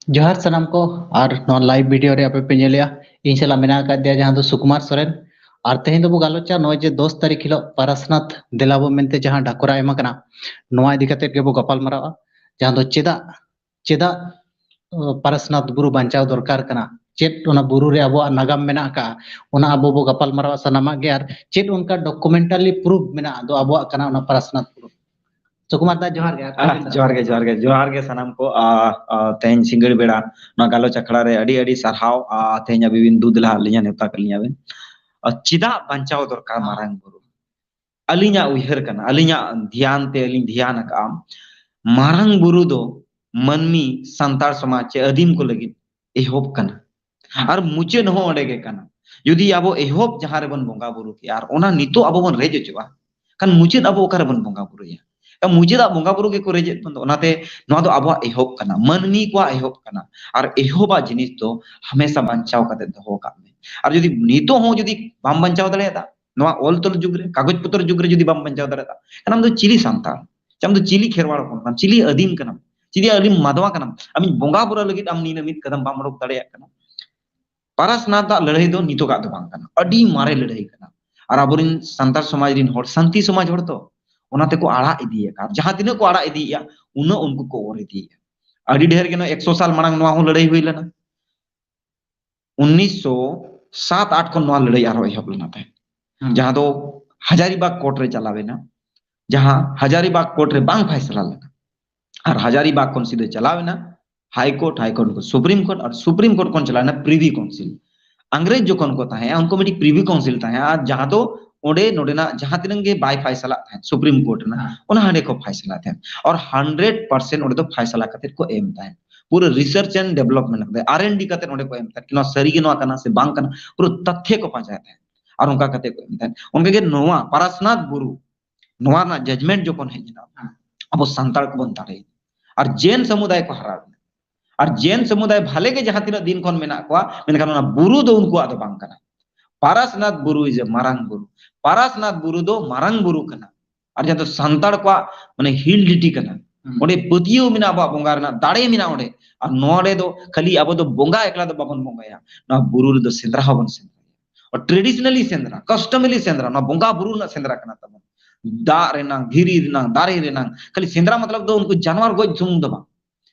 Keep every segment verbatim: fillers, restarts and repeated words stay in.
ᱡᱚᱦᱟᱨ ᱥᱟᱱᱟᱢ ᱠᱚ, ᱟᱨ ᱱᱚᱣᱟ live video ᱨᱮ ᱟᱯᱮ ᱯᱮ ᱧᱮᱞᱮᱜᱼᱟ, ᱤᱧ ᱥᱟᱞᱟᱜ ᱢᱮᱱᱟᱜ ᱟᱠᱟᱫᱮᱭᱟ, ᱡᱟᱦᱟᱸ ᱫᱚ ᱥᱩᱠᱩᱢᱟᱨ ᱥᱚᱨᱮᱱ᱾ ᱟᱨ ᱛᱮᱦᱮᱧ ᱫᱚᱵᱚ ᱜᱟᱞᱚᱪᱟ ᱱᱚᱜᱼᱚᱭ ᱡᱮ ᱫᱚᱥ ᱛᱟᱹᱨᱤᱠᱷ ᱦᱤᱞᱳᱜ ᱯᱟᱨᱟᱥᱱᱟᱛᱷ ᱫᱮᱞᱟ ᱵᱚ ᱢᱮᱱᱛᱮ ᱡᱟᱦᱟᱸ ᱰᱟᱠᱚᱨᱟ ᱮᱢ ᱟᱠᱟᱱᱟ, ᱱᱚᱣᱟ ᱤᱫᱤ ᱠᱟᱛᱮᱫ ᱜᱮᱵᱚ ᱜᱟᱯᱟᱞ ᱢᱟᱨᱟᱣᱟ, ᱡᱟᱦᱟᱸ ᱫᱚ ᱪᱮᱫᱟᱜ, ᱪᱮᱫᱟᱜ, ᱟᱸ, ᱯᱟᱨᱟᱥᱱᱟᱛᱷ ᱵᱩᱨᱩ ᱵᱟᱧᱪᱟᱣ ᱫᱚᱨᱠᱟᱨ ᱠᱟᱱᱟ, ᱪᱮᱫ ᱚᱱᱟ ᱵᱩᱨᱩ ᱨᱮ ᱟᱵᱚᱣᱟᱜ ᱱᱟᱜᱟᱢ ᱢᱮᱱᱟᱜ ᱟᱠᱟᱜᱼᱟ, ᱚᱱᱟ ᱟᱵᱚ ᱵᱚ ᱜᱟᱯᱟᱞ ᱢᱟᱨᱟᱣᱟ ᱥᱟᱱᱟᱢᱟᱜ ᱜᱮ, ᱟᱨ ᱪᱮᱫ ᱚᱱᱠᱟ documentally proof ᱢᱮᱱᱟᱜᱼᱟ ᱫᱚ ᱟᱵᱚᱣᱟᱜ ᱠᱟᱱᱟ ᱚᱱᱟ ᱯᱟᱨᱟᱥᱱᱟᱛᱷ ᱵᱩᱨᱩ᱾ ᱥᱩᱠᱩᱢᱟᱨ ᱫᱟ, ᱡᱚᱦᱟᱨ ᱜᱮ᱾ ᱟᱨ ᱟᱦ, ᱡᱚᱦᱟᱨ ᱜᱮ, ᱡᱚᱦᱟᱨ ᱜᱮ, ᱡᱚᱦᱟᱨ ᱜᱮ ᱥᱟᱱᱟᱢ ᱠᱚ᱾ ᱟ, ᱟ, ᱛᱮᱦᱮᱧ ᱥᱤᱸᱜᱟᱹᱲ ᱵᱮᱲᱟ ᱱᱚᱣᱟ ᱜᱟᱞᱚᱪ ᱟᱠᱷᱲᱟ ᱨᱮ ᱟᱹᱰᱤ ᱟᱹᱰᱤ ᱥᱟᱨᱦᱟᱣ᱾ ᱟ, ᱛᱮᱦᱮᱧ ᱟᱹᱵᱤᱱ ᱵᱤᱱ ᱫᱩ ᱫᱮᱞᱟ ᱟᱫ ᱞᱤᱧᱟ, ᱱᱮᱣᱛᱟ ᱠᱮᱫ ᱞᱤᱧᱟ ᱵᱤᱱ᱾ ᱟ, ᱪᱮᱫᱟᱜ ᱵᱟᱧᱪᱟᱣ ᱫᱚᱨᱠᱟᱨ ᱢᱟᱨᱟᱝ ᱵᱩᱨᱩ? ᱟᱹᱞᱤᱧᱟᱜ ᱩᱭᱦᱟᱹᱨ ᱠᱟᱱᱟ, ᱟᱹᱞᱤᱧᱟᱜ ᱫᱷᱮᱭᱟᱱ ᱛᱮ ᱟᱹᱞᱤᱧ ᱫᱷᱮᱭᱟᱱ ᱟᱠᱟᱫᱼᱟ, ᱢᱟᱨᱟᱝ ᱵᱩᱨᱩ ᱫᱚ ᱢᱟᱹᱱᱢᱤ, ᱥᱟᱱᱛᱟᱲ ᱥᱚᱢᱟᱡᱽ ᱪᱮ ᱟᱹᱫᱤᱢ ᱠᱚ ᱞᱟᱹᱜᱤᱫ ᱮᱦᱚᱵ ᱠᱟᱱᱟ᱾ ᱟᱨ ᱢᱩᱪᱟᱹᱫ ᱦᱚᱸ ᱚᱸᱰᱮ ᱜᱮ ᱠᱟᱱᱟ᱾ ᱡᱩᱫᱤ ᱟᱵᱚ ᱮᱦᱚᱵ ᱡᱟᱦᱟᱸ ᱨᱮᱵᱚᱱ ᱵᱚᱸᱜᱟ ᱵᱩᱨᱩ ᱠᱮᱜᱼᱟ, ᱟᱨ ᱚᱱᱟ ᱱᱤᱛᱚᱜ ᱟᱵᱚ ᱵᱚᱱ ᱨᱮᱡ ᱚᱪᱚᱜᱼᱟ, ᱠᱷᱟᱱ ᱢᱩᱪᱟᱹᱫ ᱟᱵᱚ ᱚᱠᱟ ᱨᱮᱵᱚᱱ ᱵᱚᱸᱜᱟ ᱵᱩᱨᱩᱭᱟ? ᱢᱩᱪᱟᱹᱫᱟᱜ ᱵᱚᱸᱜᱟ ᱵᱩᱨᱩ ᱜᱮᱠᱚ ᱨᱮᱡᱮᱫ ᱵᱚᱱ ᱫᱚ᱾ ᱚᱱᱟᱛᱮ ᱱᱚᱣᱟ ᱫᱚ ᱟᱵᱚᱣᱟᱜ ᱮᱦᱚᱵ ᱠᱟᱱᱟ, ᱢᱟᱹᱱᱢᱤ ᱠᱚᱣᱟᱜ ᱮᱦᱚᱵ ᱠᱟᱱᱟ᱾ ᱟᱨ ᱮᱦᱚᱵᱟᱜ ᱡᱤᱱᱤᱥ ᱫᱚ ᱦᱟᱢᱮᱥᱟ ᱵᱟᱧᱪᱟᱣ ᱠᱟᱛᱮ ᱫᱚᱦᱚ ᱠᱟᱜ ᱢᱮ᱾ ᱟᱨ ᱡᱩᱫᱤ ᱱᱤᱛᱚᱜ ᱦᱚᱸ ᱡᱩᱫᱤ ᱵᱟᱢ ᱵᱟᱧᱪᱟᱣ ᱫᱟᱲᱮᱭᱟᱫᱟ, ᱱᱚᱣᱟ ᱚᱞ ᱛᱚᱞ ᱡᱩᱜᱽ ᱨᱮ, ᱠᱟᱜᱚᱡᱽ ᱯᱚᱛᱨᱚ ᱡᱩᱜᱽ ᱨᱮ ᱡᱩᱫᱤ ᱵᱟᱢ ᱵᱟᱧᱪᱟᱣ ᱫᱟᱲᱮᱭᱟᱫᱟ, ᱠᱷᱟᱱ ᱟᱢ ᱫᱚ ᱪᱤᱞᱤ ᱥᱟᱱᱛᱟᱲ? ᱟᱢ ᱫᱚ ᱪᱤᱞᱤ ᱠᱷᱮᱨᱣᱟᱲ ᱦᱚᱯᱚᱱ ᱠᱟᱱᱟᱢ? ᱪᱤᱞᱤ ᱟᱹᱫᱤᱢ ᱠᱟᱱᱟᱢ? ᱪᱤᱞᱤ ᱟᱹᱫᱤᱢ ᱢᱟᱫᱣᱟ ᱠᱟᱱᱟᱢ? ᱟᱢᱤᱡ ᱵᱚᱸᱜᱟ ᱵᱩᱨᱩ ᱞᱟᱹᱜᱤᱫ ᱟᱢ ᱱᱤᱱᱟᱹᱜ ᱢᱤᱫ ᱠᱟᱫᱚᱢ ᱵᱟᱢ ᱚᱰᱚᱠ ᱫᱟᱲᱮᱭᱟᱜ ᱠᱟᱱᱟ᱾ ᱯᱟᱨᱟᱥᱱᱟᱛᱷ ᱟᱜ ᱞᱟᱹᱲᱦᱟᱹᱭ ᱫᱚ ᱱᱤᱛᱚᱜᱟᱜ ᱫᱚ ᱵᱟᱝ ᱠᱟᱱᱟ, ᱟᱹᱰᱤ ᱢᱟᱨᱮ ᱞᱟᱹᱲᱦᱟᱹᱭ ᱠᱟᱱᱟ᱾ ᱟᱨ ᱟᱵᱚᱨᱮᱱ ᱥᱟᱱᱛᱟᱲ ᱥᱚᱢᱟᱡᱽ ᱨᱮᱱ ᱦᱚᱲ ᱥᱟᱱᱛᱤ ᱥᱚᱢᱟᱡᱽ ᱦᱚᱲ ᱛᱚ, ᱚᱱᱟ ᱛᱮᱠᱚ ᱟᱲᱟᱜ ᱤᱫᱤᱭᱮᱫ ᱠᱟᱱ᱾ ᱡᱟᱦᱟᱸ ᱛᱤᱱᱟᱹᱜ ᱠᱚ ᱟᱲᱟᱜ ᱤᱫᱤᱭᱮᱫᱼᱟ, ᱩᱱᱟᱹᱜ ᱩᱱᱠᱩ ᱠᱚ ᱚᱨ ᱤᱫᱤᱭᱮᱫᱼᱟ᱾ ᱟᱹᱰᱤ ᱰᱷᱮᱨ ᱜᱮ ᱱᱚᱣᱟ ᱮᱠᱥᱚ ᱥᱟᱞ ᱢᱟᱲᱟᱝ ᱱᱚᱣᱟ ᱦᱚᱸ ᱞᱟᱹᱲᱦᱟᱹᱭ ᱦᱩᱭ ᱞᱮᱱᱟ᱾ ᱩᱱᱤᱥᱥᱚ ᱥᱟᱛ ᱟᱴ ᱠᱷᱚᱱ ᱱᱚᱣᱟ ᱞᱟᱹᱲᱦᱟᱹᱭ ᱟᱨᱦᱚᱸ ᱮᱦᱚᱵ ᱞᱮᱱᱟ ᱛᱟᱦᱮᱸᱫ, ᱦᱩᱸ᱾ ᱡᱟᱦᱟᱸ ᱫᱚ ᱦᱟᱡᱟᱨᱤᱵᱟᱜᱽ ᱠᱳᱨᱴ ᱨᱮ ᱪᱟᱞᱟᱣ ᱮᱱᱟ, ᱡᱟᱦᱟᱸ ᱦᱟᱡᱟᱨᱤᱵᱟᱜᱽ ᱠᱳᱨᱴ ᱨᱮ ᱵᱟᱝ ᱯᱷᱟᱭᱥᱟᱞᱟ ᱞᱮᱱᱟ᱾ ᱟᱨ ᱦᱟᱡᱟᱨᱤᱵᱟᱜᱽ ᱠᱷᱚᱱ ᱥᱤᱫᱷᱟᱹ ᱪᱟᱞᱟᱣ ᱮᱱᱟ ᱦᱟᱭ ᱠᱳᱨᱴ, ᱦᱟᱭ ᱠᱳᱨᱴ ᱠᱷᱚᱱ ᱥᱩᱯᱨᱤᱢ ᱠᱳᱨᱴ, ᱟᱨ ᱥᱩᱯᱨᱤᱢ ᱠᱳᱨᱴ ᱠᱷᱚᱱ ᱪᱟᱞᱟᱣ ᱮᱱᱟ ᱯᱨᱤᱵᱷᱤ ᱠᱟᱣᱩᱱᱥᱤᱞ᱾ ᱟᱝᱨᱮᱡᱽ ᱡᱚᱠᱷᱚᱱ ᱠᱚ ᱛᱟᱦᱮᱸᱜᱼᱟ, ᱩᱱᱠᱩ ᱢᱤᱫᱴᱤᱡ ᱯᱨᱤᱵᱷᱤ ᱠᱟᱣᱩᱱᱥᱤᱞ ᱛᱟᱦᱮᱸᱜᱼᱟ, ᱟᱨ ᱡᱟᱦᱟᱸ ᱫᱚ ᱚᱸᱰᱮ ᱱᱚᱰᱮᱱᱟᱜ ᱡᱟᱦᱟᱸ ᱛᱤᱱᱟᱹᱜ ᱜᱮ ᱵᱟᱭ ᱯᱷᱟᱭᱥᱟᱞᱟᱜ ᱛᱟᱦᱮᱸᱫ ᱥᱩᱯᱨᱤᱢ ᱠᱳᱨᱴ ᱨᱮᱱᱟᱜ, ᱦᱮᱸ᱾ ᱚᱱᱟ ᱦᱟᱸᱰᱮ ᱠᱚ ᱯᱷᱟᱭᱥᱟᱞᱟ ᱛᱟᱦᱮᱸᱫ᱾ ᱟᱨ ᱦᱟᱱᱰᱨᱮᱰ ᱯᱟᱨᱥᱮᱱᱴ ᱚᱸᱰᱮ ᱫᱚ ᱯᱷᱟᱭᱥᱟᱞᱟ ᱠᱟᱛᱮ ᱠᱚ ᱮᱢ ᱛᱟᱦᱮᱸᱫ᱾ ᱯᱩᱨᱟᱹ ᱨᱤᱥᱟᱨᱪ ᱮᱱᱰ ᱰᱮᱵᱷᱞᱚᱯᱢᱮᱱᱴ ᱠᱟᱛᱮ, ᱟᱨ ᱮᱱ ᱰᱤ ᱠᱟᱛᱮ ᱚᱸᱰᱮ ᱠᱚ ᱮᱢ ᱛᱟᱦᱮᱸᱫ, ᱱᱚᱣᱟ ᱥᱟᱹᱨᱤ ᱜᱮ ᱱᱚᱣᱟ ᱠᱟᱱᱟ ᱥᱮ ᱵᱟᱝ ᱠᱟᱱᱟ, ᱯᱩᱨᱟᱹ ᱛᱟᱛᱛᱷᱮ ᱠᱚ ᱯᱟᱸᱡᱟᱭ ᱛᱟᱦᱮᱸᱫ᱾ ᱟᱨ ᱚᱱᱠᱟ ᱠᱟᱛᱮ ᱠᱚ ᱮᱢ ᱛᱟᱦᱮᱸᱫ᱾ ᱚᱱᱠᱟ ᱜᱮ ᱱᱚᱣᱟ ᱯᱟᱨᱟᱥᱱᱟᱛᱷ ᱵᱩᱨᱩ, ᱱᱚᱣᱟ ᱨᱮᱱᱟᱜ ᱡᱟᱡᱽᱢᱮᱱᱴ ᱡᱚᱠᱷᱚᱱ ᱦᱮᱡ ᱮᱱᱟ, ᱦᱮᱸ᱾ ᱟᱵᱚ ᱥᱟᱱᱛᱟᱲ ᱠᱚᱵᱚᱱ ᱫᱟᱲᱮᱭᱮᱱᱟ᱾ ᱟᱨ ᱡᱮᱱ ᱥᱚᱢᱩᱫᱟᱭ ᱠᱚ ᱦᱟᱨᱟ ᱞᱮᱱᱟ᱾ ᱟᱨ ᱡᱮᱱ ᱥᱚᱢᱩᱫᱟᱭ ᱵᱷᱟᱞᱮ ᱜᱮ ᱡᱟᱦᱟᱸ ᱛᱤᱱᱟᱹᱜ ᱫᱤᱱ ᱠᱷᱚᱱ ᱢᱮᱱᱟᱜ ᱠᱚᱣᱟ, ᱢᱮᱱᱠᱷᱟᱱ ᱚᱱᱟ ᱵᱩᱨᱩ ᱫᱚ ᱩᱱᱠᱩᱣᱟᱜ ᱫᱚ ᱵᱟᱝ ᱠᱟᱱᱟ᱾ ᱯᱟᱨᱟᱥᱱᱟᱛᱷ ᱵᱩᱨᱩ is a ᱢᱟᱨᱟᱝ ᱵᱩᱨᱩ᱾ ᱯᱟᱨᱟᱥᱱᱟᱛᱷ ᱵᱩᱨᱩ ᱫᱚ ᱢᱟᱨᱟᱝ ᱵᱩᱨᱩ ᱠᱟᱱᱟ᱾ ᱟᱨ ᱡᱟᱦᱟᱸ ᱫᱚ ᱥᱟᱱᱛᱟᱲ ᱠᱚᱣᱟᱜ ᱢᱟᱱᱮ ᱦᱤᱞ ᱰᱤᱴᱤ ᱠᱟᱱᱟ᱾ ᱦᱩᱸ᱾ ᱚᱸᱰᱮ ᱯᱟᱹᱛᱭᱟᱹᱣ ᱢᱮᱱᱟᱜᱼᱟ, ᱟᱵᱚᱣᱟᱜ ᱵᱚᱸᱜᱟ ᱨᱮᱱᱟᱜ ᱫᱟᱲᱮ ᱢᱮᱱᱟᱜᱼᱟ ᱚᱸᱰᱮ᱾ ᱟᱨ ᱱᱚᱰᱮ ᱫᱚ ᱠᱷᱟᱹᱞᱤ ᱟᱵᱚ ᱫᱚ ᱵᱚᱸᱜᱟ ᱮᱠᱞᱟ ᱫᱚ ᱵᱟᱵᱚᱱ ᱵᱚᱸᱜᱟᱭᱟ, ᱱᱚᱣᱟ ᱵᱩᱨᱩ ᱨᱮᱫᱚ ᱥᱮᱸᱫᱽᱨᱟ ᱦᱚᱸᱵᱚᱱ ᱥᱮᱸᱫᱽᱨᱟᱭᱟ᱾ ᱴᱨᱮᱰᱤᱥᱱᱟᱞᱤ ᱥᱮᱸᱫᱽᱨᱟ, ᱠᱟᱥᱴᱚᱢᱟᱨᱤ ᱥᱮᱸᱫᱽᱨᱟ, ᱱᱚᱣᱟ ᱵᱚᱸᱜᱟ ᱵᱩᱨᱩ ᱨᱮᱱᱟᱜ ᱥᱮᱸᱫᱽᱨᱟ ᱠᱟᱱᱟ ᱛᱟᱵᱚᱱ᱾ ᱫᱟᱜ ᱨᱮᱱᱟᱝ, ᱫᱷᱤᱨᱤ ᱨᱮᱱᱟᱝ, ᱫᱟᱨᱮ ᱨᱮᱱᱟᱝ, ᱠᱷᱟᱹᱞᱤ ᱥᱮᱸᱫᱽᱨᱟ ᱢᱚᱛᱞᱚᱵ ᱫᱚ ᱩᱱᱠᱩ ᱡᱟᱱᱣᱟᱨ ᱜᱚᱡ ᱥᱩᱢᱩᱝ ᱫᱚ ᱵᱟᱝ,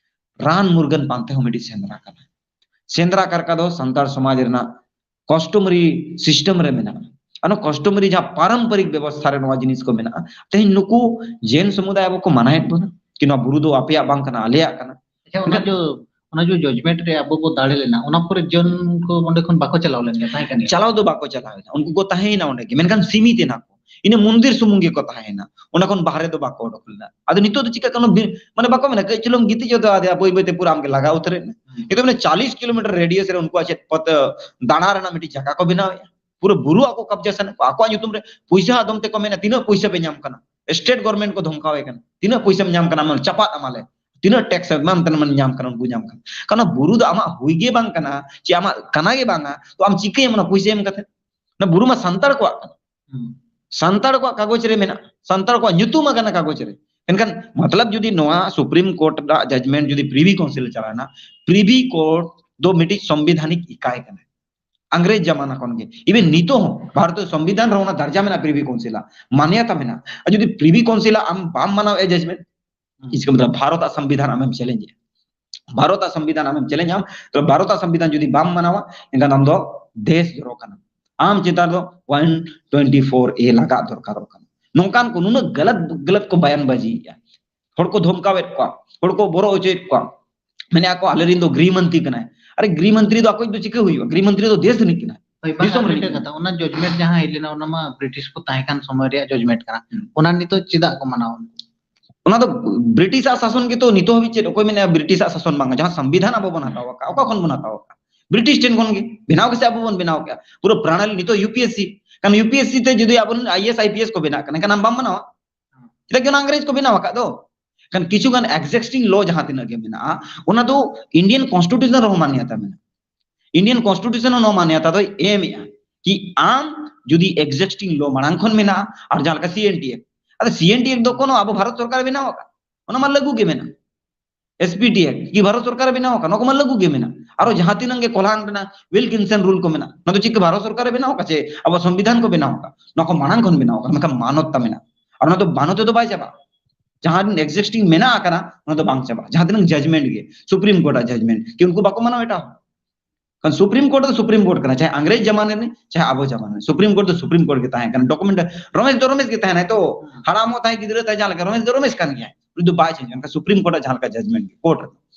ᱨᱟᱱ ᱢᱩᱨᱜᱟᱹᱱ ᱯᱟᱱᱛᱮ ᱦᱚᱸ ᱢᱤᱫᱴᱤᱡ ᱥᱮᱸᱫᱽᱨᱟ ᱠᱟᱱᱟ᱾ ᱥᱮᱸᱫᱽᱨᱟ ᱠᱟᱨᱠᱟ ᱫᱚ ᱥᱟᱱᱛᱟᱲ ᱥᱚᱢᱟᱡᱽ ᱨᱮᱱᱟᱜ ᱠᱟᱥᱴᱚᱢᱟᱨᱤ ᱥᱤᱥᱴᱮᱢ ᱨᱮ ᱢᱮᱱᱟᱜᱼᱟ᱾ ᱚᱱᱟ ᱠᱟᱥᱴᱚᱢᱟᱨᱤ ᱡᱟᱦᱟᱸ ᱯᱟᱨᱚᱢᱯᱚᱨᱤᱠ ᱵᱮᱵᱚᱥᱛᱷᱟ ᱨᱮ ᱱᱚᱣᱟ ᱡᱤᱱᱤᱥ ᱠᱚ ᱢᱮᱱᱟᱜᱼᱟ᱾ ᱛᱮᱦᱮᱧ ᱱᱩᱠᱩ ᱡᱮᱱ ᱥᱚᱢᱩᱫᱟᱭ ᱟᱵᱚ ᱠᱚ ᱢᱟᱱᱟᱭᱮᱫ ᱵᱚᱱᱟ ᱠᱤ ᱱᱚᱣᱟ ᱵᱩᱨᱩ ᱫᱚ ᱟᱯᱮᱭᱟᱜ ᱵᱟᱝ ᱠᱟᱱᱟ, ᱟᱞᱮᱭᱟᱜ ᱠᱟᱱᱟ᱾ ᱟᱪᱪᱷᱟ, ᱚᱱᱟ ᱡᱚ, ᱚᱱᱟ ᱡᱚ ᱡᱟᱡᱽᱢᱮᱱᱴ ᱨᱮ ᱟᱵᱚ ᱵᱚ ᱫᱟᱲᱮ ᱞᱮᱱᱟ, ᱚᱱᱟ ᱯᱚᱨᱮ ᱡᱚᱱ ᱠᱚ ᱚᱸᱰᱮ ᱠᱷᱚᱱ ᱵᱟᱠᱚ ᱪᱟᱞᱟᱣ ᱞᱮᱱ ᱜᱮᱭᱟ, ᱛᱟᱦᱮᱸ ᱠᱟᱱ ᱜᱮᱭᱟ? ᱪᱟᱞᱟᱣ ᱫᱚ ᱵᱟᱠᱚ ᱪᱟᱞᱟᱣ ᱮᱱᱟ, ᱩᱱᱠᱩ ᱠᱚ ᱛᱟᱦᱮᱸᱭᱮᱱᱟ ᱚᱸᱰᱮ ᱜᱮ, ᱢᱮᱱᱠᱷᱟᱱ ᱥᱤᱢᱤᱛ ᱮᱱᱟ ᱠᱚ᱾ ᱤᱱᱟᱹ ᱢᱚᱱᱫᱤᱨ ᱥᱩᱢᱩᱝ ᱜᱮᱠᱚ ᱛᱟᱦᱮᱸᱭᱮᱱᱟ, ᱚᱸᱰᱮ ᱠᱷᱚᱱ ᱵᱟᱦᱨᱮ ᱫᱚ ᱵᱟᱠᱚ ᱚᱰᱚᱠ ᱞᱮᱱᱟ᱾ ᱟᱫᱚ ᱱᱤᱛᱚᱜ ᱫᱚ ᱪᱤᱠᱟᱹᱜ ᱠᱟᱱᱟ, ᱵᱤ-, ᱢᱟᱱᱮ ᱵᱟᱠᱚ ᱢᱮᱱᱟ, ᱠᱟᱹᱡ ᱪᱩᱞᱩᱝ ᱜᱤᱛᱤᱡ ᱦᱚᱫᱚ ᱟᱫᱮᱭᱟ, ᱵᱟᱹᱭ ᱵᱟᱹᱭ ᱛᱮ ᱯᱩᱨᱟᱹ ᱟᱢᱜᱮ ᱞᱟᱜᱟ ᱩᱛᱟᱹᱨᱮᱫ ᱢᱮ᱾ ᱦᱩᱸ᱾ ᱱᱤᱛᱚᱜ ᱢᱟᱱᱮ ᱪᱟᱞᱤᱥ ᱠᱤᱞᱳᱢᱤᱴᱟᱨ ᱨᱮᱰᱤᱭᱟᱥ ᱨᱮ ᱩᱱᱠᱩᱣᱟᱜ ᱪᱮᱫ ᱯᱚᱛ-, ᱫᱟᱬᱟ ᱨᱮᱱᱟᱜ ᱢᱤᱫᱴᱤᱡ ᱡᱟᱭᱜᱟ ᱠᱚ ᱵᱮᱱᱟᱣᱮᱫᱼᱟ, ᱯᱩᱨᱟᱹ ᱵᱩᱨᱩ ᱟᱠᱚ ᱠᱟᱵᱡᱟ ᱥᱟᱱᱟᱭᱮᱫ ᱠᱚᱣᱟ, ᱟᱠᱚᱣᱟᱜ ᱧᱩᱛᱩᱢ ᱨᱮ ᱯᱩᱭᱥᱟᱹ ᱟᱫᱚᱢ ᱛᱮᱠᱚ ᱢᱮᱱᱟ, ᱛᱤᱱᱟᱹᱜ ᱯᱩᱭᱥᱟᱹ ᱯᱮ ᱧᱟᱢ ᱠᱟᱱᱟ? ᱥᱴᱮᱴ ᱜᱚᱵᱷᱚᱨᱱᱢᱮᱱᱴ ᱠᱚ ᱫᱷᱚᱢᱠᱟᱣᱮ ᱠᱟᱱᱟ, ᱛᱤᱱᱟᱹᱜ ᱯᱩᱭᱥᱟᱹᱢ ᱧᱟᱢ ᱠᱟᱱᱟ, ᱟᱢ ᱪᱟᱯᱟᱫ ᱟᱢᱟᱞᱮ, ᱛᱤᱱᱟᱹᱜ ᱴᱮᱠᱥ ᱮᱢᱟᱱ ᱛᱮᱢᱟᱱ ᱧᱟᱢ ᱠᱟᱱᱟ, ᱩᱱᱠᱩ ᱧᱟᱢ ᱠᱟᱱᱟ᱾ ᱠᱟᱨᱚᱱ ᱵᱩᱨᱩ ᱫᱚ ᱟᱢᱟᱜ ᱦᱩᱭ ᱜᱮ ᱵᱟᱝ ᱠᱟᱱᱟ, ᱪᱮ ᱟᱢᱟᱜ ᱠᱟᱱᱟ ᱜᱮ ᱵᱟᱝᱟ, ᱛᱚ ᱟᱢ ᱪᱤᱠᱟᱹᱭᱟᱢ ᱚᱱᱟ ᱯᱩᱭᱥᱟᱹ ᱮᱢ ᱠᱟᱛᱮ? ᱚᱱᱟ ᱵᱩᱨᱩ ᱢᱟ ᱥᱟᱱᱛᱟᱲ ᱠᱚᱣᱟᱜ ᱠᱟᱱᱟ᱾ ᱦᱩᱸ᱾ ᱥᱟᱱᱛᱟᱲ ᱠᱚᱣᱟᱜ ᱠᱟᱜᱚᱡᱽ ᱨᱮ ᱢᱮᱱᱟᱜᱼᱟ, ᱥᱟᱱᱛᱟᱲ ᱠᱚᱣᱟᱜ ᱧᱩᱛᱩᱢ ᱟᱠᱟᱱᱟ ᱠᱟᱜᱚᱡᱽ ᱨᱮ᱾ ᱢᱮᱱᱠᱷᱟᱱ ᱢᱚᱛᱞᱚᱵ ᱡᱩᱫᱤ ᱱᱚᱣᱟ ᱥᱩᱯᱨᱤᱢ ᱠᱳᱨᱴ ᱨᱮᱱᱟᱜ ᱡᱟᱡᱽᱢᱮᱱᱴ ᱡᱩᱫᱤ ᱯᱨᱤᱵᱷᱤ ᱠᱟᱣᱩᱱᱥᱤᱞ ᱮ ᱪᱟᱞᱟᱣᱮᱱᱟ, ᱯᱨᱤᱵᱷᱤ ᱠᱳᱨᱴ ᱫᱚ ᱢᱤᱫᱴᱤᱡ ᱥᱚᱝᱵᱤᱫᱷᱟᱱᱤᱠ ᱤᱠᱟᱭ ᱠᱟᱱᱟ᱾ ᱟᱝᱨᱮᱡᱽ ᱡᱟᱢᱟᱱᱟ ᱠᱷᱚᱱ ᱜᱮ, ᱤᱵᱷᱮᱱ ᱱᱤᱛᱚᱜ ᱦᱚᱸ ᱵᱷᱟᱨᱚᱛ ᱥᱚᱝᱵᱤᱫᱷᱟᱱ ᱨᱮ ᱚᱱᱟ ᱫᱟᱨᱡᱟ ᱢᱮᱱᱟᱜᱼᱟ, ᱯᱨᱤᱵᱷᱤ ᱠᱟᱣᱩᱱᱥᱤᱞ ᱟᱜ ᱢᱟᱱᱭᱟᱛᱟ ᱢᱮᱱᱟᱜᱼᱟ᱾ ᱟᱨ ᱡᱩᱫᱤ ᱯᱨᱤᱵᱷᱤ ᱠᱟᱣᱩᱱᱥᱤᱞ ᱟᱜ ᱟᱢ ᱵᱟᱢ ᱢᱟᱱᱟᱣᱮᱫᱼᱟ ᱡᱟᱡᱽᱢᱮᱱᱴ, ᱦᱩᱸ᱾ ᱤᱥᱠᱟ ᱢᱚᱛᱞᱚᱵ ᱵᱷᱟᱨᱚᱛ ᱟᱜ ᱥᱚᱝᱵᱤᱫᱷᱟᱱ ᱟᱢᱮᱢ ᱪᱮᱞᱮᱧ ᱮᱜᱼᱟ, ᱵᱷᱟᱨᱚᱛ ᱟᱜ ᱥᱚᱝᱵᱤᱫᱷᱟᱱ ᱟᱢᱮᱢ ᱪᱮᱞᱮᱧ ᱟᱢ, ᱛᱚ ᱵᱷᱟᱨᱚᱛ ᱟᱜ ᱥᱚᱝᱵᱤᱫᱷᱟᱱ ᱡᱩᱫᱤ ᱵᱟᱢ ᱢᱟᱱᱟᱣᱟ, ᱮᱱᱠᱷᱟᱱ ᱟᱢ ᱫᱚ ᱫᱮᱥ ᱫᱨᱳᱦᱚ ᱠᱟᱱᱟᱢ᱾ ᱟᱢ ᱪᱮᱛᱟᱱ ᱫᱚ ᱚᱣᱟᱱ ᱴᱩᱭᱮᱱᱴᱤ ᱯᱷᱳᱨ ᱮ ᱞᱟᱜᱟᱜ ᱫᱚᱨᱠᱟᱨᱚᱜ ᱠᱟᱱᱟ᱾ ᱱᱚᱝᱠᱟᱱ ᱠᱚ ᱱᱩᱱᱟᱹᱜ ᱜᱟᱞᱟᱛ ᱜᱟᱞᱟᱛ ᱠᱚ ᱵᱟᱭᱟᱱ ᱵᱟᱡᱤᱭᱮᱜᱼᱟ, ᱦᱚᱲ ᱠᱚ ᱫᱷᱚᱢᱠᱟᱣᱮᱫ ᱠᱚᱣᱟ, ᱦᱚᱲ ᱠᱚ ᱵᱚᱨᱚ ᱦᱚᱪᱚᱭᱮᱫ ᱠᱚᱣᱟ, ᱢᱮᱱᱮᱫ ᱟᱠᱚ ᱟᱞᱮᱨᱮᱱ ᱫᱚ ᱜᱨᱤᱦ ᱢᱚᱱᱛᱨᱤ ᱠᱟᱱᱟᱭ᱾ ᱟᱨᱮ ᱜᱨᱤᱦ ᱢᱚᱱᱛᱨᱤ ᱫᱚ ᱟᱠᱚᱭᱤᱡ ᱫᱚ ᱪᱤᱠᱟᱹ ᱦᱩᱭᱩᱜᱼᱟ? ᱜᱨᱤᱦ ᱢᱚᱱᱛᱨᱤ ᱫᱚ ᱫᱮᱥ ᱨᱤᱱᱤᱡ ᱠᱟᱱᱟᱭ, ᱦᱳᱭ, ᱵᱟᱝ, ᱫᱤᱥᱚᱢ ᱟᱨ ᱨᱤᱱᱤᱡ ᱢᱤᱫᱴᱮᱱ ᱠᱟᱱᱟᱭ᱾ ᱠᱟᱛᱷᱟ, ᱚᱱᱟ ᱡᱟᱡᱽᱢᱮᱱᱴ ᱡᱟᱦᱟᱸ ᱦᱮᱡ ᱞᱮᱱᱟ, ᱚᱱᱟ ᱢᱟ ᱵᱨᱤᱴᱤᱥ ᱠᱚ ᱛᱟᱦᱮᱸ ᱠᱟᱱ ᱥᱚᱢᱚᱭ ᱨᱮᱭᱟᱜ ᱡᱟᱡᱽᱢᱮᱱᱴ ᱠᱟᱱᱟ᱾ ᱦᱩᱸ᱾ ᱚᱱᱟ ᱱᱤᱛᱚᱜ ᱪᱮᱫᱟᱜ ᱠᱚ ᱢᱟᱱᱟᱣᱟ? ᱚᱱᱟ ᱫᱚ ᱵᱨᱤᱴᱤᱥ ᱟᱜ ᱥᱟᱥᱚᱱ ᱜᱮᱛᱚ ᱱᱤᱛᱚᱜ ᱦᱟᱹᱵᱤᱡ ᱪᱮᱫ ᱚᱠᱚᱭ ᱢᱮᱱᱟ ᱵᱨᱤᱴᱤᱥ ᱟᱜ ᱥᱟᱥᱚᱱ ᱵᱟᱝ, ᱡᱟᱦᱟᱸ ᱥᱚᱝᱵᱤᱫᱷᱟᱱ ᱟᱵᱚ ᱵᱚᱱ ᱦᱟᱛᱟᱣ ᱟᱠᱟᱫ, ᱚᱠᱟ ᱠᱷᱚᱱ ᱵᱚᱱ ᱦᱟᱛᱟᱣ ᱟᱠᱟᱫ? ᱵᱨᱤᱴᱤᱥ ᱴᱷᱮᱱ ᱠᱷᱚᱱ ᱜᱮ᱾ ᱵᱮᱱᱟᱣ ᱜᱮᱥᱮ ᱟᱵᱚ ᱵᱚᱱ ᱵᱮᱱᱟᱣ ᱠᱮᱫᱼᱟ᱾ ᱯᱩᱨᱟᱹ ᱯᱨᱟᱬᱟᱞᱤ ᱱᱤᱛᱚᱜ ᱭᱩ ᱯᱤ ᱮᱥ ᱥᱤ, ᱠᱷᱟᱱ ᱭᱩ ᱯᱤ ᱮᱥ ᱥᱤ ᱛᱮ ᱡᱩᱫᱤ ᱟᱵᱚ ᱨᱮᱱ I A S, I P S ᱠᱚ ᱵᱮᱱᱟᱜ ᱠᱟᱱᱟ, ᱮᱱᱠᱷᱟᱱ ᱟᱢ ᱵᱟᱢ ᱢᱟᱱᱟᱣᱟ? ᱪᱮᱫᱟᱜ ᱡᱮ ᱚᱱᱟ ᱤᱝᱨᱮᱡᱽ ᱠᱚ ᱵᱮᱱᱟᱣ ᱟᱠᱟᱫ ᱫᱚ᱾ ᱠᱷᱟᱱ ᱠᱤᱪᱷᱩ ᱜᱟᱱ existing law ᱡᱟᱦᱟᱸ ᱛᱤᱱᱟᱹᱜ ᱜᱮ ᱢᱮᱱᱟᱜᱼᱟ, ᱚᱱᱟ ᱫᱚ Indian Constitution ᱨᱮᱦᱚᱸ ᱢᱟᱱᱭᱟᱛᱟ ᱢᱮᱱᱟᱜᱼᱟ᱾ Indian Constitution ᱦᱚᱸ ᱱᱚᱣᱟ ᱢᱟᱱᱭᱟᱛᱟ ᱫᱚᱭ ᱮᱢᱮᱜᱼᱟ ᱠᱤ ᱟᱢ ᱡᱩᱫᱤ existing law ᱢᱟᱲᱟᱝ ᱠᱷᱚᱱ ᱢᱮᱱᱟᱜᱼᱟ, ᱟᱨ ᱡᱟᱦᱟᱸ ᱞᱮᱠᱟ C N T Act, ᱟᱫᱚ C N T Act ᱫᱚ ᱠᱳᱱᱳ ᱟᱵᱚ ᱵᱷᱟᱨᱚᱛ ᱥᱚᱨᱠᱟᱨᱮ ᱵᱮᱱᱟᱣ ᱟᱠᱟᱫ, ᱚᱱᱟ ᱢᱟ ᱞᱟᱹᱜᱩ ᱜᱮ ᱢᱮᱱᱟᱜᱼᱟ᱾ S P T Act ᱠᱤ ᱵᱷᱟᱨᱚᱛ ᱥᱚᱨᱠᱟᱨᱮ ᱵᱮᱱᱟᱣ ᱟᱠᱟᱫ, ᱱᱚᱣᱟ ᱠᱚᱢᱟ ᱞᱟᱹᱜᱩ ᱜᱮ ᱢᱮᱱᱟᱜᱼᱟ᱾ ᱟᱨᱚ ᱡᱟᱦᱟᱸ ᱛᱤᱱᱟᱹᱜ ᱜᱮ ᱠᱚᱞᱦᱟᱱ ᱨᱮᱱᱟᱜ Wilkinson rule ᱠᱚ ᱢᱮᱱᱟᱜᱼᱟ, ᱱᱚᱣᱟ ᱫᱚ ᱪᱮᱫ ᱠᱚ ᱵᱷᱟᱨᱚᱛ ᱥᱚᱨᱠᱟᱨᱮ ᱵᱮᱱᱟᱣ ᱟᱠᱟᱫ ᱪᱮ ᱟᱵᱚ ᱥᱚᱝᱵᱤᱫᱷᱟᱱ ᱠᱚ ᱵᱮᱱᱟᱣ ᱟᱠᱟᱫ? ᱱᱚᱣᱟ ᱠᱚ ᱢᱟᱲᱟᱝ ᱠᱷᱚᱱ ᱵᱮᱱᱟᱣ ᱟᱠᱟᱫ, ᱢᱮᱱᱠᱷᱟᱱ ᱢᱟᱱᱚᱛ ᱛᱟ ᱢᱮᱱᱟᱜᱼᱟ᱾ ᱟᱨ ᱚᱱᱟ ᱫᱚ ᱢᱟᱱᱚᱛ ᱛᱮᱫᱚ ᱵᱟᱭ ᱪᱟᱵᱟᱜᱼᱟ᱾ ᱡᱟᱦᱟᱸ existing ᱢᱮᱱᱟᱜ ᱟᱠᱟᱱᱟ, ᱚᱱᱟ ᱫᱚ ᱵᱟᱝ ᱪᱟᱵᱟᱜᱼᱟ᱾ ᱡᱟᱦᱟᱸ ᱛᱤᱱᱟᱹᱜ judgment ᱜᱮ, Supreme Court ᱟᱜ judgment ᱠᱤ ᱩᱱᱠᱩ ᱵᱟᱠᱚ ᱢᱟᱱᱟᱣ ᱮᱴᱟᱜ ᱦᱚᱲ? ᱠᱷᱟᱱ Supreme Court ᱫᱚ Supreme Court ᱠᱟᱱᱟ, ᱪᱟᱦᱮ ᱟᱝᱨᱮᱡᱽ ᱡᱟᱢᱟᱱᱟ ᱨᱤᱱᱤᱡ, ᱪᱟᱦᱮ ᱟᱵᱚ ᱡᱟᱢᱟᱱᱟ ᱨᱤᱱᱤᱡ, Supreme Court ᱫᱚ Supreme Court ᱜᱮ ᱛᱟᱦᱮᱸ ᱠᱟᱱᱟ᱾ Document ᱨᱚᱢᱮᱥ ᱫᱚ ᱨᱚᱢᱮᱥ ᱜᱮ ᱛᱟᱦᱮᱱᱟᱭ ᱛᱚ, ᱦᱮᱸ᱾ ᱦᱟᱲᱟᱢᱚᱜ ᱛᱟᱭ, ᱜᱤᱫᱽᱨᱟᱹ ᱛᱟᱭ, ᱡᱟᱦᱟᱸ ᱞᱮᱠᱟ ᱨᱚᱢᱮᱥ ᱫᱚ ᱨᱚᱢᱮᱥ ᱠᱟᱱ ᱜᱮᱭᱟᱭ, ᱩᱱᱤ ᱫᱚ ᱵᱟᱭ change ᱚᱱᱠᱟ Supreme Court ᱟᱜ ᱡᱟᱦᱟᱸ ᱞᱮᱠᱟ judgment ᱜᱮ, court ᱨᱮ᱾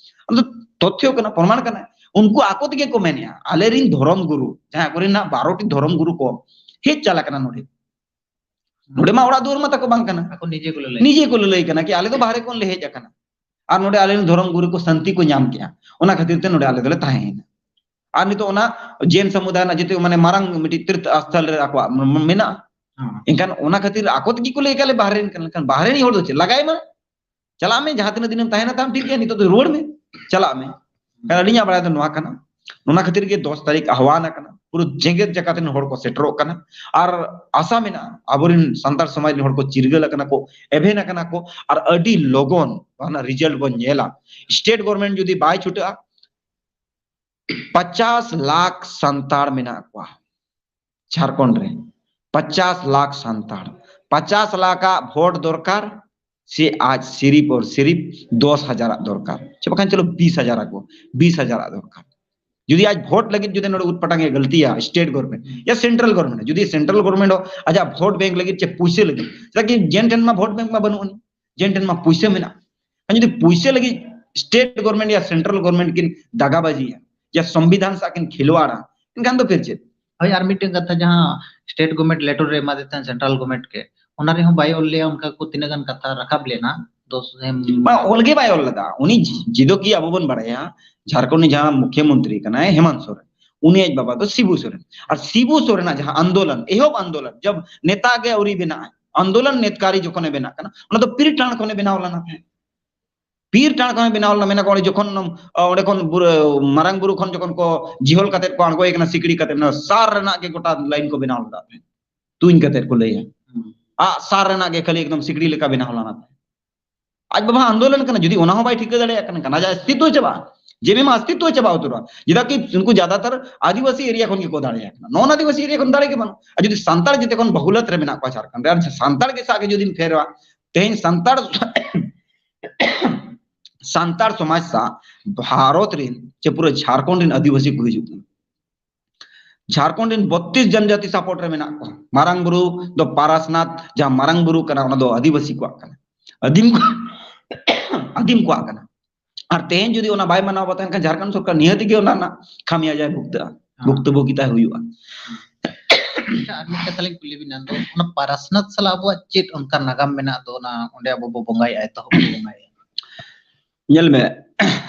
ᱚᱱᱟ ᱫᱚ ᱛᱚᱛᱷᱭᱚ ᱠᱟᱱᱟ, ᱯᱨᱚᱢᱟᱬ ᱠᱟᱱᱟ᱾ ᱩᱱᱠᱩ ᱟᱠᱚ ᱛᱮᱜᱮ ᱠᱚ ᱢᱮᱱᱮᱜᱼᱟ, ᱟᱞᱮᱨᱤᱱ ᱫᱷᱚᱨᱚᱢ ᱜᱩᱨᱩ, ᱡᱟᱦᱟᱸ ᱟᱠᱚᱨᱮᱱ ᱱᱟᱜ ᱵᱟᱨᱚ ᱴᱤ ᱫᱷᱚᱨᱚᱢ ᱜᱩᱨᱩ ᱠᱚ ᱦᱮᱡ ᱪᱟᱞ ᱟᱠᱟᱱᱟ ᱱᱚᱰᱮ᱾ ᱱᱚᱰᱮ ᱢᱟ ᱚᱲᱟᱜ ᱫᱩᱣᱟᱹᱨ ᱢᱟ ᱛᱟᱠᱚ ᱵᱟᱝ ᱠᱟᱱᱟ᱾ ᱟᱠᱚ ᱱᱤᱡᱮ ᱠᱚ ᱞᱟᱹᱞᱟᱹᱭ᱾ ᱱᱤᱡᱮ ᱠᱚ ᱞᱟᱹᱞᱟᱹᱭ ᱠᱟᱱᱟ ᱠᱤ ᱟᱞᱮ ᱫᱚ ᱵᱟᱦᱨᱮ ᱠᱷᱚᱱ ᱞᱮ ᱦᱮᱡ ᱟᱠᱟᱱᱟ᱾ ᱟᱨ ᱱᱚᱰᱮ ᱟᱞᱮ ᱨᱮᱱ ᱫᱷᱚᱨᱚᱢ ᱜᱩᱨᱩ ᱠᱚ ᱥᱟᱱᱛᱤ ᱠᱚ ᱧᱟᱢ ᱠᱮᱜᱼᱟ᱾ ᱚᱱᱟ ᱠᱷᱟᱹᱛᱤᱨ ᱛᱮ ᱱᱚᱰᱮ ᱟᱞᱮ ᱫᱚᱞᱮ ᱛᱟᱦᱮᱸᱭᱮᱱᱟ᱾ ᱟᱨ ᱱᱤᱛᱚᱜ ᱚᱱᱟ ᱡᱮᱱ ᱥᱟᱢᱩᱫᱟᱭ ᱨᱮᱱᱟᱜ ᱡᱮᱛᱮ ᱢᱟᱱᱮ ᱢᱟᱨᱟᱝ ᱢᱤᱫᱴᱤᱡ ᱛᱤᱨᱛᱷ ᱟᱥᱛᱷᱟᱱ ᱨᱮ ᱟᱠᱚᱣᱟᱜ ᱢ-, ᱢ-, ᱢᱮᱱᱟᱜᱼᱟ᱾ ᱦᱮᱸ᱾ ᱮᱱᱠᱷᱟᱱ ᱚᱱᱟ ᱠᱷᱟᱹᱛᱤᱨ ᱟᱠᱚ ᱛᱮᱜᱮ ᱠᱚ ᱞᱟᱹᱭ ᱠᱟᱜ ᱞᱮ ᱵᱟᱦᱨᱮ ᱨᱮᱱ ᱠᱟᱱᱟ᱾ ᱮᱱᱠᱷᱟᱱ ᱵᱟᱦᱨᱮ ᱨᱮᱱ ᱦᱚᱲ ᱫᱚ ᱪᱮᱫ ᱞᱟᱜᱟᱭ ᱢᱟ? ᱪᱟᱞᱟᱜ ᱢᱮ, ᱡᱟᱦᱟᱸ ᱛᱤᱱᱟᱹᱜ ᱫᱤᱱᱮᱢ ᱛᱟᱦᱮᱱᱟ ᱛᱟᱢ ᱴᱷᱤᱠ ᱜᱮᱭᱟ, ᱱᱤᱛᱚᱜ ᱫᱚ ᱨᱩᱣᱟᱹᱲ ᱢᱮ, ᱪᱟᱞᱟᱜ ᱢᱮ᱾ ᱠᱟᱨᱚᱱ ᱟᱹᱞᱤᱧᱟᱜ ᱵᱟᱲᱟᱭ ᱫᱚ ᱱᱚᱣᱟ ᱠᱟᱱᱟ᱾ ᱚᱱᱟ ᱠᱷᱟᱹᱛᱤᱨ ᱜᱮ ᱫᱚᱥ ᱛᱟᱹᱨᱤᱠᱷ ᱟᱦᱣᱟᱱ ᱟᱠᱟᱱᱟ, ᱯᱩᱨᱟᱹ ᱡᱮᱜᱮᱛ ᱡᱟᱠᱟᱛ ᱨᱮᱱ ᱦᱚᱲ ᱠᱚ ᱥᱮᱴᱮᱨᱚᱜ ᱠᱟᱱᱟ᱾ ᱟᱨ ᱟᱥᱟ ᱢᱮᱱᱟᱜᱼᱟ ᱟᱵᱚᱨᱮᱱ ᱥᱟᱱᱛᱟᱲ ᱥᱚᱢᱟᱡᱽ ᱨᱮᱱ ᱦᱚᱲ ᱠᱚ ᱪᱤᱨᱜᱟᱹᱞ ᱟᱠᱟᱱᱟ ᱠᱚ, ᱮᱵᱷᱮᱱ ᱟᱠᱟᱱᱟ ᱠᱚ, ᱟᱨ ᱟᱹᱰᱤ ᱞᱚᱜᱚᱱ ᱚᱱᱟ result ᱵᱚᱱ ᱧᱮᱞᱟ᱾ State government ᱡᱩᱫᱤ ᱵᱟᱭ ᱪᱷᱩᱴᱟᱹᱜᱼᱟ, ᱯᱚᱪᱟᱥ ᱞᱟᱠᱷ ᱥᱟᱱᱛᱟᱲ ᱢᱮᱱᱟᱜ ᱠᱚᱣᱟ ᱡᱷᱟᱲᱠᱷᱚᱸᱰ ᱨᱮ, ᱯᱚᱪᱟᱥ ᱞᱟᱠᱷ ᱥᱟᱱᱛᱟᱲ, ᱯᱚᱪᱟᱥ ᱞᱟᱠᱷ ᱟᱜ ᱵᱷᱳᱴ ᱫᱚᱨᱠᱟᱨ, ᱥᱮ ᱟᱡ ᱥᱤᱨᱤᱯ ᱟᱨ ᱥᱤᱨᱤᱯ ᱫᱚᱥ ᱦᱟᱡᱟᱨ ᱟᱜ ᱫᱚᱨᱠᱟᱨ, ᱪᱮ ᱵᱟᱠᱷᱟᱱ ᱪᱚᱞᱚ ᱵᱤᱥ ᱦᱟᱡᱟᱨ ᱟᱜ ᱫᱚᱨᱠᱟᱨ᱾ ᱡᱩᱫᱤ ᱟᱡ ᱵᱷᱳᱴ ᱞᱟᱹᱜᱤᱫ ᱡᱩᱫᱤ ᱱᱚᱰᱮ ᱩᱴᱯᱟᱴᱟᱝ ᱮ ᱜᱟᱹᱞᱛᱤᱭᱟ, state government ᱭᱟ central government, ᱡᱩᱫᱤ central government ᱦᱚᱸ ᱟᱡᱟᱜ ᱵᱷᱳᱴ ᱵᱮᱝᱠ ᱞᱟᱹᱜᱤᱫ ᱪᱮ ᱯᱩᱭᱥᱟᱹ ᱞᱟᱹᱜᱤᱫ, ᱪᱮᱫᱟᱜ ᱠᱤ ᱡᱮᱱ ᱴᱷᱮᱱ ᱢᱟ ᱵᱷᱳᱴ ᱵᱮᱝᱠ ᱢᱟ ᱵᱟᱹᱱᱩᱜ ᱟᱹᱱᱤᱡ, ᱡᱮᱱ ᱴᱷᱮᱱ ᱢᱟ ᱯᱩᱭᱥᱟᱹ ᱢᱮᱱᱟᱜᱼᱟ, ᱟᱨ ᱡᱩᱫᱤ ᱯᱩᱭᱥᱟᱹ ᱞᱟᱹᱜᱤᱫ state government ᱭᱟ central government ᱠᱤᱱ ᱫᱟᱜᱟᱵᱟᱡᱤᱭᱟ, ᱭᱟ ᱥᱚᱝᱵᱤᱫᱷᱟᱱ ᱥᱟᱶ ᱠᱤᱱ ᱠᱷᱤᱞᱣᱟᱲᱟ, ᱮᱱᱠᱷᱟᱱ ᱫᱚ ᱯᱷᱤᱨ ᱪᱮᱫ? ᱦᱳᱭ, ᱟᱨ ᱢᱤᱫᱴᱮᱱ ᱠᱟᱛᱷᱟ, ᱡᱟᱦᱟᱸ state government letter ᱨᱮ ᱮᱢᱟᱫᱮ ᱛᱟᱦᱮᱸᱫ central government ᱜᱮ, ᱚᱱᱟ ᱨᱮᱦᱚᱸ ᱵᱟᱭ ᱚᱞ ᱞᱮᱜᱼᱟ, ᱚᱱᱠᱟ ᱠᱚ ᱛᱤᱱᱟᱹᱜ ᱜᱟᱱ ᱠᱟᱛᱷᱟ ᱨᱟᱠᱟᱵ ᱞᱮᱱᱟ, ᱫᱚᱥ ᱮᱢ ᱵᱟᱝ, ᱚᱞ ᱜᱮ ᱵᱟᱭ ᱚᱞ ᱞᱮᱫᱟ᱾ ᱩᱱᱤ ᱡᱤ-, ᱡᱤᱫᱚ ᱠᱤ ᱟᱵᱚ ᱵᱚᱱ ᱵᱟᱲᱟᱭᱟ, ᱡᱷᱟᱲᱠᱷᱚᱸᱰ ᱨᱤᱱᱤᱡ ᱡᱟᱦᱟᱸ ᱢᱩᱠᱷᱭᱚᱢᱚᱱᱛᱨᱤ ᱠᱟᱱᱟᱭ ᱦᱮᱢᱟᱱᱛ ᱥᱚᱨᱮᱱ, ᱩᱱᱤ ᱟᱡ ᱵᱟᱵᱟ ᱫᱚ ᱥᱤᱵᱩ ᱥᱚᱨᱮᱱ᱾ ᱟᱨ ᱥᱤᱵᱩ ᱥᱚᱨᱮᱱᱟᱜ ᱡᱟᱦᱟᱸ ᱟᱱᱫᱳᱞᱚᱱ, ᱮᱦᱚᱵ ᱟᱱᱫᱳᱞᱚᱱ, ᱡᱟᱵ ᱱᱮᱛᱟ ᱜᱮ ᱟᱹᱣᱨᱤ ᱵᱮᱱᱟᱜᱼᱟᱭ, ᱟᱱᱫᱳᱞᱚᱱ ᱱᱮᱛᱠᱟᱨᱤ ᱡᱚᱠᱷᱚᱱᱮ ᱵᱮᱱᱟᱜ ᱠᱟᱱᱟ, ᱚᱱᱟ ᱫᱚ ᱯᱤᱨᱤᱴ ᱴᱷᱟᱬ ᱠᱷᱚᱱᱮ ᱵᱮᱱᱟᱣ ᱞᱮᱱᱟ ᱛᱟᱦᱮᱸᱫ᱾ ᱯᱤᱨ ᱴᱟᱬ ᱠᱷᱚᱱ ᱵᱮᱱᱟᱣ ᱞᱮᱱᱟ, ᱢᱮᱱᱟ ᱠᱚ ᱚᱸᱰᱮ ᱡᱚᱠᱷᱚᱱ, ᱚᱸᱰᱮ ᱠᱷᱚᱱ ᱵᱩᱨᱩ, ᱢᱟᱨᱟᱝ ᱵᱩᱨᱩ ᱠᱷᱚᱱ ᱡᱚᱠᱷᱚᱱ ᱠᱚ ᱡᱤᱦᱚᱞ ᱠᱟᱛᱮ ᱠᱚ ᱟᱬᱜᱚᱭᱮ ᱠᱟᱱᱟ ᱥᱤᱠᱲᱤ ᱠᱟᱛᱮ, ᱚᱱᱟ ᱥᱟᱨ ᱨᱮᱱᱟᱜ ᱜᱮ ᱜᱚᱴᱟ ᱞᱟᱭᱤᱱ ᱠᱚ ᱵᱮᱱᱟᱣ ᱞᱮᱫᱟ, ᱛᱩᱧ ᱠᱟᱛᱮ ᱠᱚ ᱞᱟᱹᱭᱟ᱾ ᱟᱜ ᱥᱟᱨ ᱨᱮᱱᱟᱜ ᱜᱮ ᱠᱷᱟᱹᱞᱤ ᱮᱠᱫᱚᱢ ᱥᱤᱠᱲᱤ ᱞᱮᱠᱟ ᱵᱮᱱᱟᱣ ᱞᱮᱱᱟ᱾ ᱟᱡ ᱵᱟᱵᱟ ᱟᱱᱫᱳᱞᱚᱱ ᱠᱟᱱᱟ, ᱡᱩᱫᱤ ᱚᱱᱟ ᱦᱚᱸ ᱵᱟᱭ ᱴᱷᱤᱠᱟᱹ ᱫᱟᱲᱮᱭᱟᱜ ᱠᱟᱱᱟ, ᱠᱟᱱᱟ ᱟᱡᱟᱜ ᱚᱥᱛᱤᱛᱣ ᱪᱟᱵᱟᱜᱼᱟ, ᱡᱮ ᱢᱟ ᱚᱥᱛᱤᱛᱣ ᱪᱟᱵᱟ ᱩᱛᱟᱹᱨᱚᱜᱼᱟ᱾ ᱪᱮᱫᱟᱜ ᱠᱤ ᱩᱱᱠᱩ ᱡᱟᱫᱟᱛᱟᱨ ᱟᱹᱫᱤᱵᱟᱹᱥᱤ ᱮᱨᱤᱭᱟ ᱠᱷᱚᱱ ᱜᱮᱠᱚ ᱫᱟᱲᱮᱭᱟᱜ ᱠᱟᱱᱟ, ᱱᱚᱜᱼᱚ ᱱᱟ ᱟᱹᱫᱤᱵᱟᱹᱥᱤ ᱮᱨᱤᱭᱟ ᱠᱷᱚᱱ ᱫᱟᱲᱮ ᱜᱮ ᱵᱟᱹᱱᱩᱜ᱾ ᱟᱨ ᱡᱩᱫᱤ ᱥᱟᱱᱛᱟᱲ ᱡᱮᱛᱮ ᱠᱷᱚᱱ ᱵᱟᱦᱩᱞᱟᱛ ᱨᱮ ᱢᱮᱱᱟᱜ ᱠᱚᱣᱟ ᱡᱷᱟᱲᱠᱷᱚᱸᱰ ᱨᱮ, ᱟᱨ ᱥᱟᱱᱛᱟᱲ ᱜᱮ ᱥᱟᱜ ᱜᱮ ᱡᱩᱫᱤᱢ ᱯᱷᱮᱨᱣᱟ, ᱛᱮᱦᱮᱧ ᱥᱟᱱᱛᱟᱲ ᱥᱟᱱᱛᱟᱲ ᱥᱚᱢᱟᱡᱽ ᱥᱟᱶ ᱵᱷᱟᱨᱚᱛ ᱨᱮᱱ ᱪᱮ ᱯᱩᱨᱟᱹ ᱡᱷᱟᱲᱠᱷᱚᱸᱰ ᱨᱮᱱ ᱟᱹᱫᱤᱵᱟᱹᱥᱤ ᱠᱚ ᱦᱤᱡᱩᱜ ᱠᱟᱱᱟ᱾ ᱡᱷᱟᱲᱠᱷᱚᱸᱰ ᱨᱮᱱ ᱵᱚᱛᱛᱨᱤᱥ ᱡᱚᱱᱡᱟᱛᱤ ᱥᱟᱯᱳᱨᱴ ᱨᱮ ᱢᱮᱱᱟᱜ ᱠᱚᱣᱟ᱾ ᱢᱟᱨᱟᱝ ᱵᱩᱨᱩ ᱫᱚ ᱯᱟᱨᱟᱥᱱᱟᱛᱷ, ᱡᱟᱦᱟᱸ ᱢᱟᱨᱟᱝ ᱵᱩᱨᱩ ᱠᱟᱱᱟ, ᱚᱱᱟ ᱫᱚ ᱟᱹᱫᱤᱵᱟᱹᱥᱤ ᱠᱚᱣᱟᱜ ᱠᱟᱱᱟ, ᱟᱹᱫᱤᱢ ᱠᱚ-, ᱟᱹᱫᱤᱢ ᱠᱚᱣᱟᱜ ᱠᱟᱱᱟ᱾ ᱟᱨ ᱛᱮᱦᱮᱧ ᱡᱩᱫᱤ ᱚᱱᱟ ᱵᱟᱭ ᱢᱟᱱᱟᱣ ᱵᱟᱛᱟᱣ ᱠᱷᱟᱱ ᱡᱷᱟᱲᱠᱷᱚᱸᱰ ᱥᱚᱨᱠᱟᱨ ᱱᱤᱦᱟᱹᱛ ᱜᱮ ᱚᱱᱟ ᱨᱮᱱᱟᱜ ᱠᱷᱟᱢᱤᱭᱟᱡᱟᱭ ᱵᱷᱩᱜᱛᱟᱹᱜᱼᱟ, ᱦᱮᱸ᱾ ᱵᱷᱩᱜᱛᱟᱹᱵᱷᱳᱜᱤᱛᱟᱭ ᱦᱩᱭᱩᱜᱼᱟ᱾ ᱟᱪᱪᱷᱟ, ᱟᱨ ᱢᱤᱫ ᱠᱟᱛᱷᱟ ᱞᱤᱧ ᱠᱩᱞᱤ ᱵᱮᱱᱟ, ᱫᱚ ᱚᱱᱟ ᱯᱟᱨᱟᱥᱱᱟᱛᱷ ᱥᱟᱞᱟᱜ ᱟᱵᱚᱣᱟᱜ ᱪᱮᱫ ᱚᱱᱠᱟ ᱱᱟᱜᱟᱢ ᱢᱮᱱᱟᱜ ᱫᱚ, ᱚᱱᱟ ᱚᱸᱰᱮ ᱟᱵᱚ ᱵᱚ ᱵᱚᱸᱜᱟᱭᱮᱫᱼᱟ, ᱮᱛᱚᱦᱚᱵ ᱵᱚ ᱵᱚᱸᱜᱟᱭᱮᱫᱼᱟ? ᱧᱮᱞ ᱢᱮ,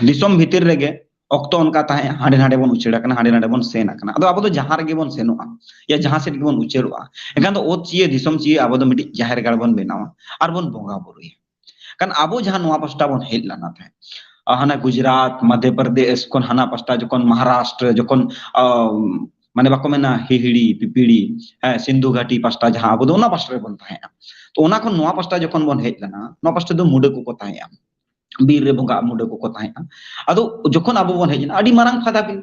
ᱫᱤᱥᱚᱢ ᱵᱷᱤᱛᱤᱨ ᱨᱮᱜᱮ ᱚᱠᱛᱚ ᱚᱱᱠᱟ ᱛᱟᱦᱮᱸᱜᱼᱟ, ᱦᱟᱸᱰᱮ ᱱᱟᱰᱮ ᱵᱚᱱ ᱩᱪᱟᱹᱲ ᱟᱠᱟᱱᱟ, ᱦᱟᱸᱰᱮ ᱱᱟᱰᱮ ᱵᱚᱱ ᱥᱮᱱ ᱟᱠᱟᱱᱟ᱾ ᱟᱫᱚ ᱟᱵᱚ ᱫᱚ ᱡᱟᱦᱟᱸ ᱨᱮᱜᱮ ᱵᱚᱱ ᱥᱮᱱᱚᱜᱼᱟ, ᱭᱟ ᱡᱟᱦᱟᱸ ᱥᱮᱫ ᱜᱮᱵᱚᱱ ᱩᱪᱟᱹᱲᱚᱜᱼᱟ, ᱮᱱᱠᱷᱟᱱ ᱫᱚ ᱚᱛ ᱪᱤᱭᱟᱹ ᱫᱤᱥᱚᱢ ᱪᱤᱭᱟᱹ ᱟᱵᱚ ᱫᱚ ᱢᱤᱫᱴᱤᱡ ᱡᱟᱦᱮᱨ ᱜᱟᱲ ᱵᱚᱱ ᱵᱮᱱᱟᱣᱟ ᱟᱨ ᱵᱚᱱ ᱵᱚᱸᱜᱟ ᱵᱩᱨᱩᱭᱟ᱾ ᱠᱷᱟᱱ ᱟᱵᱚ ᱡᱟᱦᱟᱸ ᱱᱚᱣᱟ ᱯᱟᱥᱴᱟ ᱵᱚᱱ ᱦᱮᱡ ᱞᱮᱱᱟ ᱛᱟᱦᱮᱸᱫ, ᱟᱨ ᱦᱟᱱᱟ ᱜᱩᱡᱽᱨᱟᱴ, ᱢᱚᱫᱷᱭᱚ ᱯᱨᱚᱫᱮᱥ ᱠᱷᱚᱱ ᱦᱟᱱᱟ ᱯᱟᱥᱴᱟ ᱡᱚᱠᱷᱚᱱ ᱢᱚᱦᱟᱨᱟᱥᱴᱨᱚ, ᱡᱚᱠᱷᱚᱱ, ᱟᱢ, ᱢᱟᱱᱮ ᱵᱟᱠᱚ ᱢᱮᱱᱟ ᱦᱤᱦᱤᱲᱤ, ᱯᱤᱯᱤᱲᱤ, ᱦᱮᱸ, ᱥᱤᱱᱫᱷᱩ ᱜᱷᱟᱴᱤ ᱯᱟᱥᱴᱟ ᱡᱟᱦᱟᱸ ᱟᱵᱚ ᱫᱚ ᱚᱱᱟ ᱯᱟᱥᱴᱟ ᱨᱮᱵᱚᱱ ᱛᱟᱦᱮᱸᱜᱼᱟ᱾ ᱛᱚ ᱚᱱᱟ ᱠᱷᱚᱱ ᱱᱚᱣᱟ ᱯᱟᱥᱴᱟ ᱡᱚᱠᱷᱚᱱ ᱵᱚᱱ ᱦᱮᱡ ᱞᱮᱱᱟ, ᱱᱚᱣᱟ ᱯᱟᱥᱴᱟ ᱫᱚ ᱢᱩᱰᱟᱹ ᱠᱚᱠᱚ ᱛᱟᱦᱮᱸᱜᱼᱟ, ᱵᱤᱨ ᱨᱮ ᱵᱚᱸᱜᱟ ᱢᱩᱰᱟᱹ ᱠᱚᱠᱚ ᱛᱟᱦᱮᱸᱜᱼᱟ᱾ ᱟᱫᱚ ᱡᱚᱠᱷᱚᱱ ᱟᱵᱚ ᱵᱚᱱ ᱦᱮᱡ ᱮᱱᱟ, ᱟᱹᱰᱤ ᱢᱟᱨᱟᱝ ᱯᱷᱟᱫᱟ ᱵᱤᱨ᱾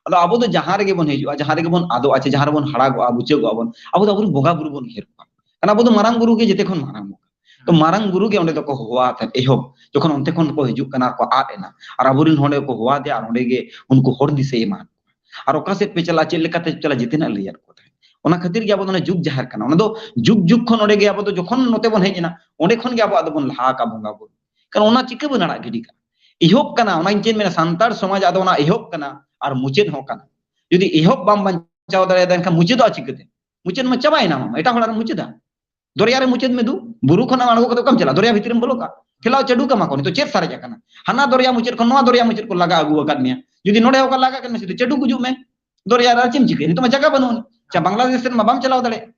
ᱟᱫᱚ ᱟᱵᱚ ᱫᱚ ᱡᱟᱦᱟᱸ ᱨᱮᱜᱮ ᱵᱚᱱ ᱦᱤᱡᱩᱜᱼᱟ, ᱡᱟᱦᱟᱸ ᱨᱮᱜᱮ ᱵᱚᱱ ᱟᱫᱚᱜᱼᱟ, ᱪᱮ ᱡᱟᱦᱟᱸ ᱨᱮᱵᱚᱱ ᱦᱟᱲᱟᱜᱚᱜᱼᱟ, ᱵᱩᱪᱟᱹᱜᱚᱜᱼᱟ ᱵᱚᱱ, ᱟᱵᱚ ᱫᱚ ᱟᱵᱚᱨᱮᱱ ᱵᱚᱸᱜᱟ ᱵᱩᱨᱩ ᱵᱚᱱ ᱩᱭᱦᱟᱹᱨ ᱠᱚᱣᱟ᱾ ᱠᱟᱨᱚᱱ ᱟᱵᱚ ᱫᱚ ᱢᱟᱨᱟᱝ ᱵᱩᱨᱩ ᱜᱮ ᱡᱮᱛᱮ ᱠᱷᱚᱱ ᱢᱟᱨᱟᱝ ᱵᱚᱸᱜᱟ᱾ ᱛᱚ ᱢᱟᱨᱟᱝ ᱵᱩᱨᱩ ᱜᱮ ᱚᱸᱰᱮ ᱫᱚᱠᱚ ᱦᱚᱦᱚᱣᱟ ᱛᱟᱦᱮᱸᱫ ᱮᱦᱚᱵ, ᱡᱚᱠᱷᱚᱱ ᱚᱱᱛᱮ ᱠᱷᱚᱱ ᱠᱚ ᱦᱤᱡᱩᱜ ᱠᱟᱱᱟ, ᱠᱚ ᱟᱫ ᱮᱱᱟ, ᱟᱨ ᱟᱵᱚᱨᱮᱱ ᱦᱚᱲ ᱠᱚ ᱦᱚᱦᱚᱣᱟᱫᱮᱭᱟ, ᱟᱨ ᱚᱸᱰᱮ ᱜᱮ ᱩᱱᱠᱩ ᱦᱚᱨ ᱫᱤᱥᱟᱹᱭ ᱮᱢᱟ ᱠᱚᱣᱟ᱾ ᱟᱨ ᱚᱠᱟ ᱥᱮᱫ ᱯᱮ ᱪᱟᱞᱟᱜᱼᱟ, ᱪᱮᱫ ᱞᱮᱠᱟᱛᱮ ᱪᱟᱞᱟᱜᱼᱟ, ᱡᱮᱛᱮᱱᱟᱜ ᱞᱟᱹᱭᱟᱫ ᱠᱚ ᱛᱟᱦᱮᱸᱫ᱾ ᱚᱱᱟ ᱠᱷᱟᱹᱛᱤᱨ ᱜᱮ ᱟᱵᱚ ᱫᱚ ᱚᱱᱟ ᱡᱩᱜᱽ ᱡᱟᱦᱮᱨ ᱠᱟᱱᱟ, ᱚᱱᱟ ᱫᱚ ᱡᱩᱜᱽ ᱡᱩᱜᱽ ᱠᱷᱚᱱ ᱚᱸᱰᱮ ᱜᱮ ᱟᱵᱚ ᱫᱚ ᱡᱚᱠᱷᱚᱱ ᱱᱚᱛᱮ ᱵᱚᱱ ᱦᱮᱡ ᱮᱱᱟ, ᱚᱸᱰᱮ ᱠᱷᱚᱱ ᱜᱮ ᱟᱵᱚᱣᱟᱜ ᱫᱚᱵᱚᱱ ᱞᱟᱦᱟ ᱟᱠᱟᱫ ᱵᱚᱸᱜᱟ ᱵᱩᱨᱩ᱾ ᱠᱟᱨᱚᱱ ᱚᱱᱟ ᱪᱤᱠᱟᱹ ᱵᱚᱱ ᱟᱲᱟᱜ ᱜᱤᱰᱤ ᱠᱟᱜᱼᱟ? ᱮᱦᱚᱵ ᱠᱟᱱᱟ, ᱚᱱᱟᱧ ᱪᱮᱫ ᱢᱮᱱᱟ, ᱥᱟᱱᱛᱟᱲ ᱥᱚᱢᱟᱡᱽ ᱟᱫᱚ ᱚᱱᱟ ᱮᱦᱚᱵ ᱠᱟᱱᱟ ᱟᱨ ᱢᱩᱪᱟᱹᱫ ᱦᱚᱸ ᱠᱟᱱᱟ᱾ ᱡᱩᱫᱤ ᱮᱦᱚᱵ ᱵᱟᱢ ᱵᱟᱧᱪᱟᱣ ᱫᱟᱲᱮᱭᱟᱫᱟ, ᱮᱱᱠᱷᱟᱱ ᱢᱩᱪᱟᱹᱫᱚᱜᱼᱟ ᱪᱤᱠᱟᱹᱛᱮ? ᱢᱩᱪᱟᱹᱫ ᱢᱟ ᱪᱟᱵᱟᱭᱮᱱᱟ, ᱮᱴᱟᱜ ᱦᱚᱲᱟᱜ ᱮᱢ ᱢᱩᱪᱟᱹᱫᱟ᱾ ᱫᱚᱨᱭᱟ ᱨᱮ ᱢᱩᱪᱟᱹᱫ ᱢᱮ ᱫᱩ, ᱵᱩᱨᱩ ᱠᱷᱚᱱᱟᱜ ᱟᱬᱜᱚ ᱠᱟᱛᱮ ᱚᱠᱟᱢ ᱪᱟᱞᱟᱜᱼᱟ? ᱫᱚᱨᱭᱟ ᱵᱷᱤᱛᱤᱨ ᱨᱮᱢ ᱵᱚᱞᱚ ᱠᱟᱜᱼᱟ᱾ ᱴᱷᱮᱞᱟᱣ ᱪᱟᱹᱰᱩ ᱠᱟᱢᱟ ᱠᱚ, ᱱᱤᱛᱚᱜ ᱪᱮᱫ ᱥᱟᱨᱮᱡ ᱟᱠᱟᱱᱟ? ᱦᱟᱱᱟ ᱫᱚᱨᱭᱟ ᱢᱩᱪᱟᱹᱫ ᱠᱷᱚᱱ ᱱᱚᱣᱟ ᱫᱚᱨᱭᱟ ᱢᱩᱪᱟᱹᱫ ᱠᱚ ᱞᱟᱜᱟ ᱟᱹᱜᱩ ᱟᱠᱟᱫ ᱢᱮᱭᱟ᱾ ᱡᱩᱫᱤ ᱱᱚᱰᱮ ᱚᱠᱟ ᱞᱟᱜᱟ ᱠᱟᱱ ᱢᱮ, ᱥᱮ ᱪᱟᱹᱰᱩ ᱜᱩᱡᱩᱜ ᱢᱮ᱾ ᱫᱚᱨᱭᱟ ᱨᱮ ᱟᱨ ᱪᱮᱫ ᱮᱢ ᱪᱤᱠᱟᱹᱭᱟ? ᱱᱤᱛᱚᱜ ᱢᱟ ᱡᱟᱭᱜᱟ ᱵᱟᱹᱱᱩᱜ ᱟᱹᱱᱤᱡ᱾ ᱪᱟ ᱵᱟᱝᱞᱟᱫᱮᱥ ᱥᱮᱫ ᱢᱟ ᱵᱟᱢ ᱪᱟᱞᱟᱣ ᱫᱟᱲᱮᱭᱟᱜᱼᱟ,